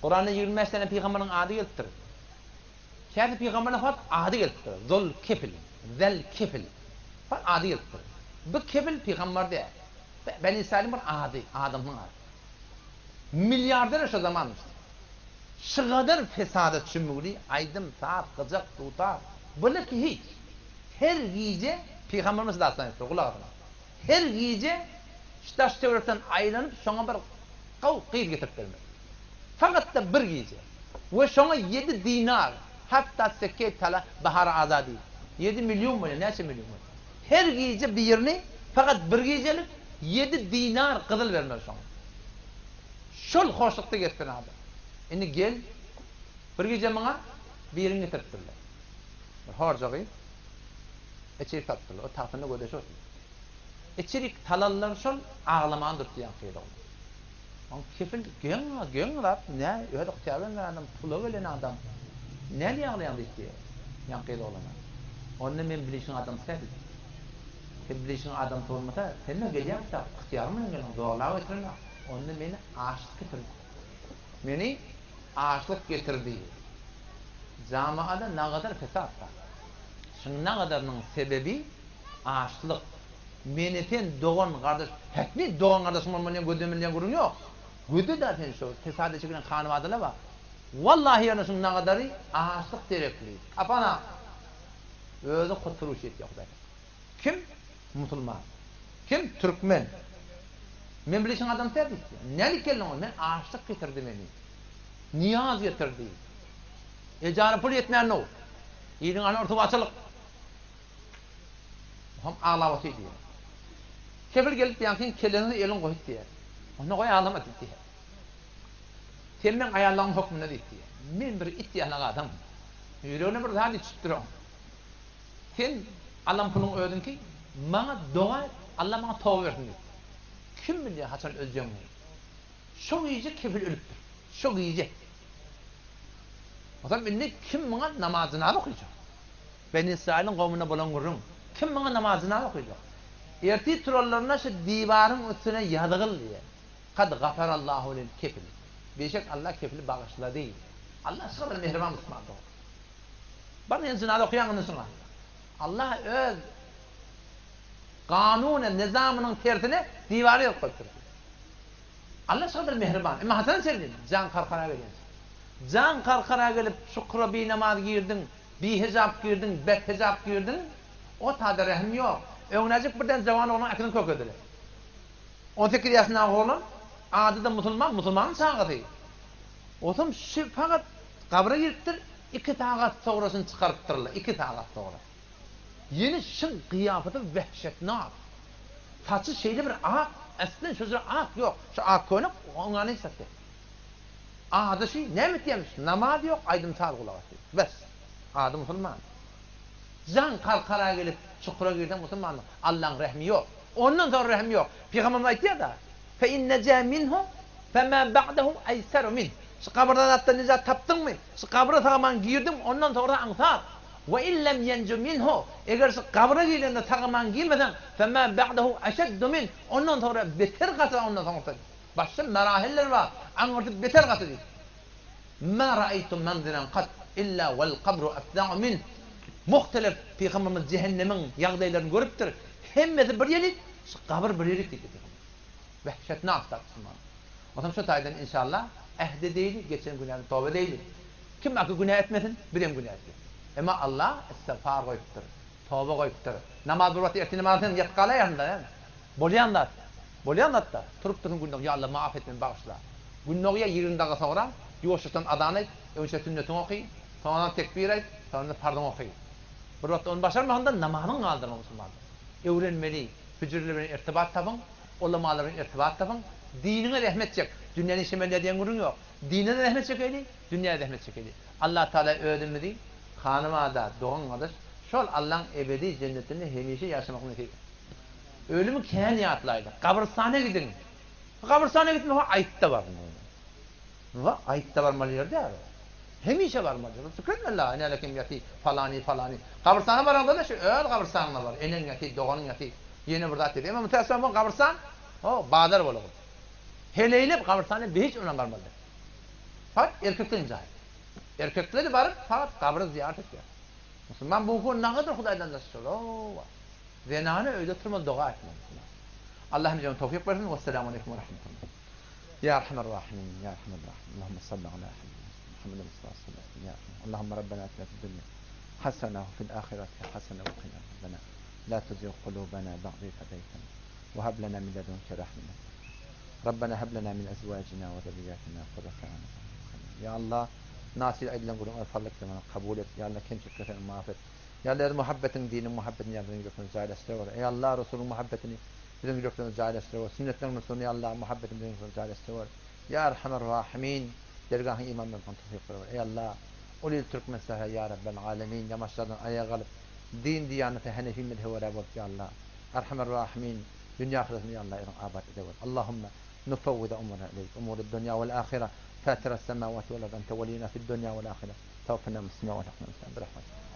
Kuranda 25 däne pygamberiň ady gelipdir. Käte pygamberler fakt ady gelipdir. Zul Kefil, Zel Kefil. Fakt ady gelipdir. Bu Kefil pygamber däl. Beni Israiliň bir ady, adamynyň ady. Milliarder şo zamanmyş. Şygadar fesada çümügli aýdym, saz, gyjak, dutar. Bular ki hiç. Her gije pygamberimiz dastan aýdypdyr, gulak asyň. Her gije şu daş-töwerekden aýlanyp şoňa bir gowy gyz getirip bermeli. Fakat-da bir gije. We şoňa ýedi dinar, hatda seke tala bahar azady. Ýedi million bolýar, näçe million bolýar. Her gije birini fakat bir gijelik ýedi dinar gyzyl bermeli şoňa. Şol hoşlukda gezsin adam. Indi gel, bir gije muňa birini getiripdirler. Bir horja gyz. Içerik salypdyrlar. O tagtynda gödeşip otyr. Içerik salanlar şol aglamany durtdy ýaňky gyz oglan. Oň kefil geň, geň zat, nä, öz ygtyýary bilen gelen adam, pula gelen adam. Näme aglaýaň diýipdi ýaňky gyz oglana. Onda men bilişiň adamsy däl diýipdi. Sen bilişiň adamsy bolmasa, sen-de gelýäň kitap, ygtyýaryň bilen geldiň, zorlap getirenok. Onda meni açlyk getirdi. Meni açlyk getirdi. Jamaada nagadar fesat bar. Şuň nagadarynyň sebebi açlyk. Meni sen dogan gardaş hetmi dogan gardaşyň bolmaly diýen gözden bilýän gürrüň ýok. Gözde däl sen şo fesada çekilen hanybadala bak. Wallahi ýöne şuň nagadary açlyk derekli. Tapana. Özi kuturuş etýär hudaý saklasyn. Kim? Musulman. Kim? Türkmen. Men bilişiň adamsy däl diýipdir. Nälik geldiň ol? Men açlyk getirdi meni. Nyýaz getirdi. Ejara pul ýetmändow. Iliň ana ursuwaçylyk. Oňam aglap otyr diýýär. Kefil gelip ýaňkyň kellesine elini goýup diýýär. Onda goý aglama diýip diýýär. Sen meň aýallaryň hökmünde diýip diýýär. Men bir it ýalak adam. Ýüregine bir zat içip dur oň. Sen alan puluň özüňki, maňa doga et, Alla maňa toba bersin diýip. Kim bilýär haçan öljegiňi. Şo gije kefil ölüpdir. Şo gije. Onsoň indi kim muňa namaz-jynaza okyjak? Beni Ysraýylyň kowmunda bolan gürrüň. Kim muňa namaz-jynaza okyjak? Ertir turanlarynda şu diwaryň üstüne ýazgyl diýýär. Kad gafarallahu lil kefil. Beşek Allah kefili bagyşlady. Allah şu gadar mähriban musulman dogan. Bar sen jynaza okaýaň indi şuňa. Allah öz kanuny, nizamynyň tersine diwary ýazyp goýupdyr. Allah şu gadar mähriban. Emma haçana çenli? Jan karkara gelýänçä. Jan karkara gelip çukura binamaz girdiň, bihejap girdiň, bethejap girdiň, o tada rehim ýok. Öňräjik birden jawan oglan äkidin kökediler. On sekiz ýaşyndaky oglan, ady-da musulman, musulmanyň çagasy. Osam şu fakat gabra giripdir, iki sagat soňrasyny çykarypdyrlar, iki sagat soňra. Ýene şyň gyýapaty wehşetnak. Saçy şeýle bir ak, aslynda şo jyra ak ýok. Şu ak köýnek oňa hiç zat däl. Ady şy, näme etýämiş? Namaz ýok, aýdym-saz gulak asýar. Bes. Ady musulman. Jan karkara gelip, çukura girseň musulmanlyk. Allaň rehmi ýok. Ondan soň rehim ýok. Pygamberimiz aýtýar-da, Fe in neja minhu, fe ma ba'dehu eýseru minh. Şu gabyrda zatdan nejat tapdyňmy? Şu gabra sag-aman girdiň, ondan soňra aňsat. We in lem ýenju minhu, eger şu gabra girende sag-aman girmeseň, fe ma ba'dehu eşeddu minh, ondan soňra beter gaty ondan soňrasy. Başga merahiller bar, aňyrsy beter gaty diýip. Ma ra'aýtu manziran kat illa wal kabru afza'u minh. Muhtelef Pygamberimiz jähennemiň ýagdaýlaryny görüpdir. Hemmesi bir ýerik, şu gabyr bir ýerik diýipdir Pygamberimiz. Wehşetnak zat musulman. Onsoň şu taýdan inşallah ähd edeýli, geçen günäni toba edeýli. Kim aky günä etmesin, bizem günä etmeris. Emma Allah istigfar goýupdyr, toba goýupdyr. Namaz bir wagt ertir namazyny sen ýatyp galaýarsyň-da, näme? Bolýan zat. Bolýan zat-da. Turup dursuň günde, Ýa Allah, maaf et meni, bagyşla. Gün dogýar, 20 daga soňra, ýuwaşjakdan azan aýt, öňçä sünnetiňi oky, soňradan tekbir aýt, soňradan parzyňy oky. Bir wagt ony başarmasaň-da namazyňy galdyrma musulmanlar. Öwrenmeli, hüjreler bilen irtibat tapyň, ulamalar bilen irtibat tapyň, diniňe rehmet çek, dünýäni işlemeli diýen gürrüň ýok. Dine-de rehmet çekeli, dünýä-de rehmet çekeli. Allatagala özümizi hanybada, dogan-gardaş, şol Allaň ebedi jennetinde hemişe ýaşamak nesip etsin. Ölümi kän ýatlaýlyk. Gabrystana gidiň. Gabrystana gitmek aýtda barmaly. Wa, aýtda barmaly ýer däl o. Hemişe barmaly ýer. Pikir etmeli, näle kim ýaty, palany, palany. Gabrystana baraňda-da şu öz gabrystanyňda bar. Eneň ýaty, doganyň ýaty, ýene bir zat ýaty. Emma mütäessifan bu gabrystan, ho, bazar bolagyn. Heleýlep gabrystana hiç onam barmaly däl. Fakat erkekleň jaýy. Erkekleri baryp fakat gabry zyýarat etýär. Musulman bu gün nagadyr Hudaýdan daşlaşar. Zenana öýde oturmaly doga etmeli musulman. Allah hemmämize towfyk bersin. Wesselamu aleýkum we rahmetullah. Ya Erhamer Rahimin, Ya Erhamer Rahimin. Allahumma salli ala Muhammed Mustafa sallallahu aleyhi ve sellem. Allahumma Rabbena atina fid dunya hasana ve fil ahireti hasana ve qina azaben La tuzigh kulubana ba'de iz hedeytena ve hab lena min ledunke rahmeten. Rabbena hab lena min azwajina ve zurriyatina kurrate a'yun. Ya Allah, nasil aýdylan gürrüňleri fazl et, kabul et. Ya Allah, kemçilikleri maaf et. Ýa Allah öz muhabbetiňi diniň muhabbetini ýa biziň ýüreklerimize jaýlaşdyrawer. Eý Allah Resulyň muhabbetini biziň ýüreklerimize jaýlaşdyrawer. Sünnetleriň nusuryny ýa Allah muhabbetini biziň ýüreklerimize jaýlaşdyrawer. Ýa Erhamer Rahimin dergahyň iman bolmagyny towfyk berewer. Eý Allah ol il Türkmen sähra ýa Rabbel Alemin ýamaçlardan aýaga galyp din diýanete Henefi mezhebe görä bolup ýa Allah Erhamer Rahimin dünýä ahyretini ýa Allah özüň abat edewer. Allahümme nufewwidu umurana ileýk umurud dunýa wal ahire fatiras semawati wal ard ente weliyuna fid dunýa wal ahire. Tawfina muslime we lehna muslimin bi rahmetik.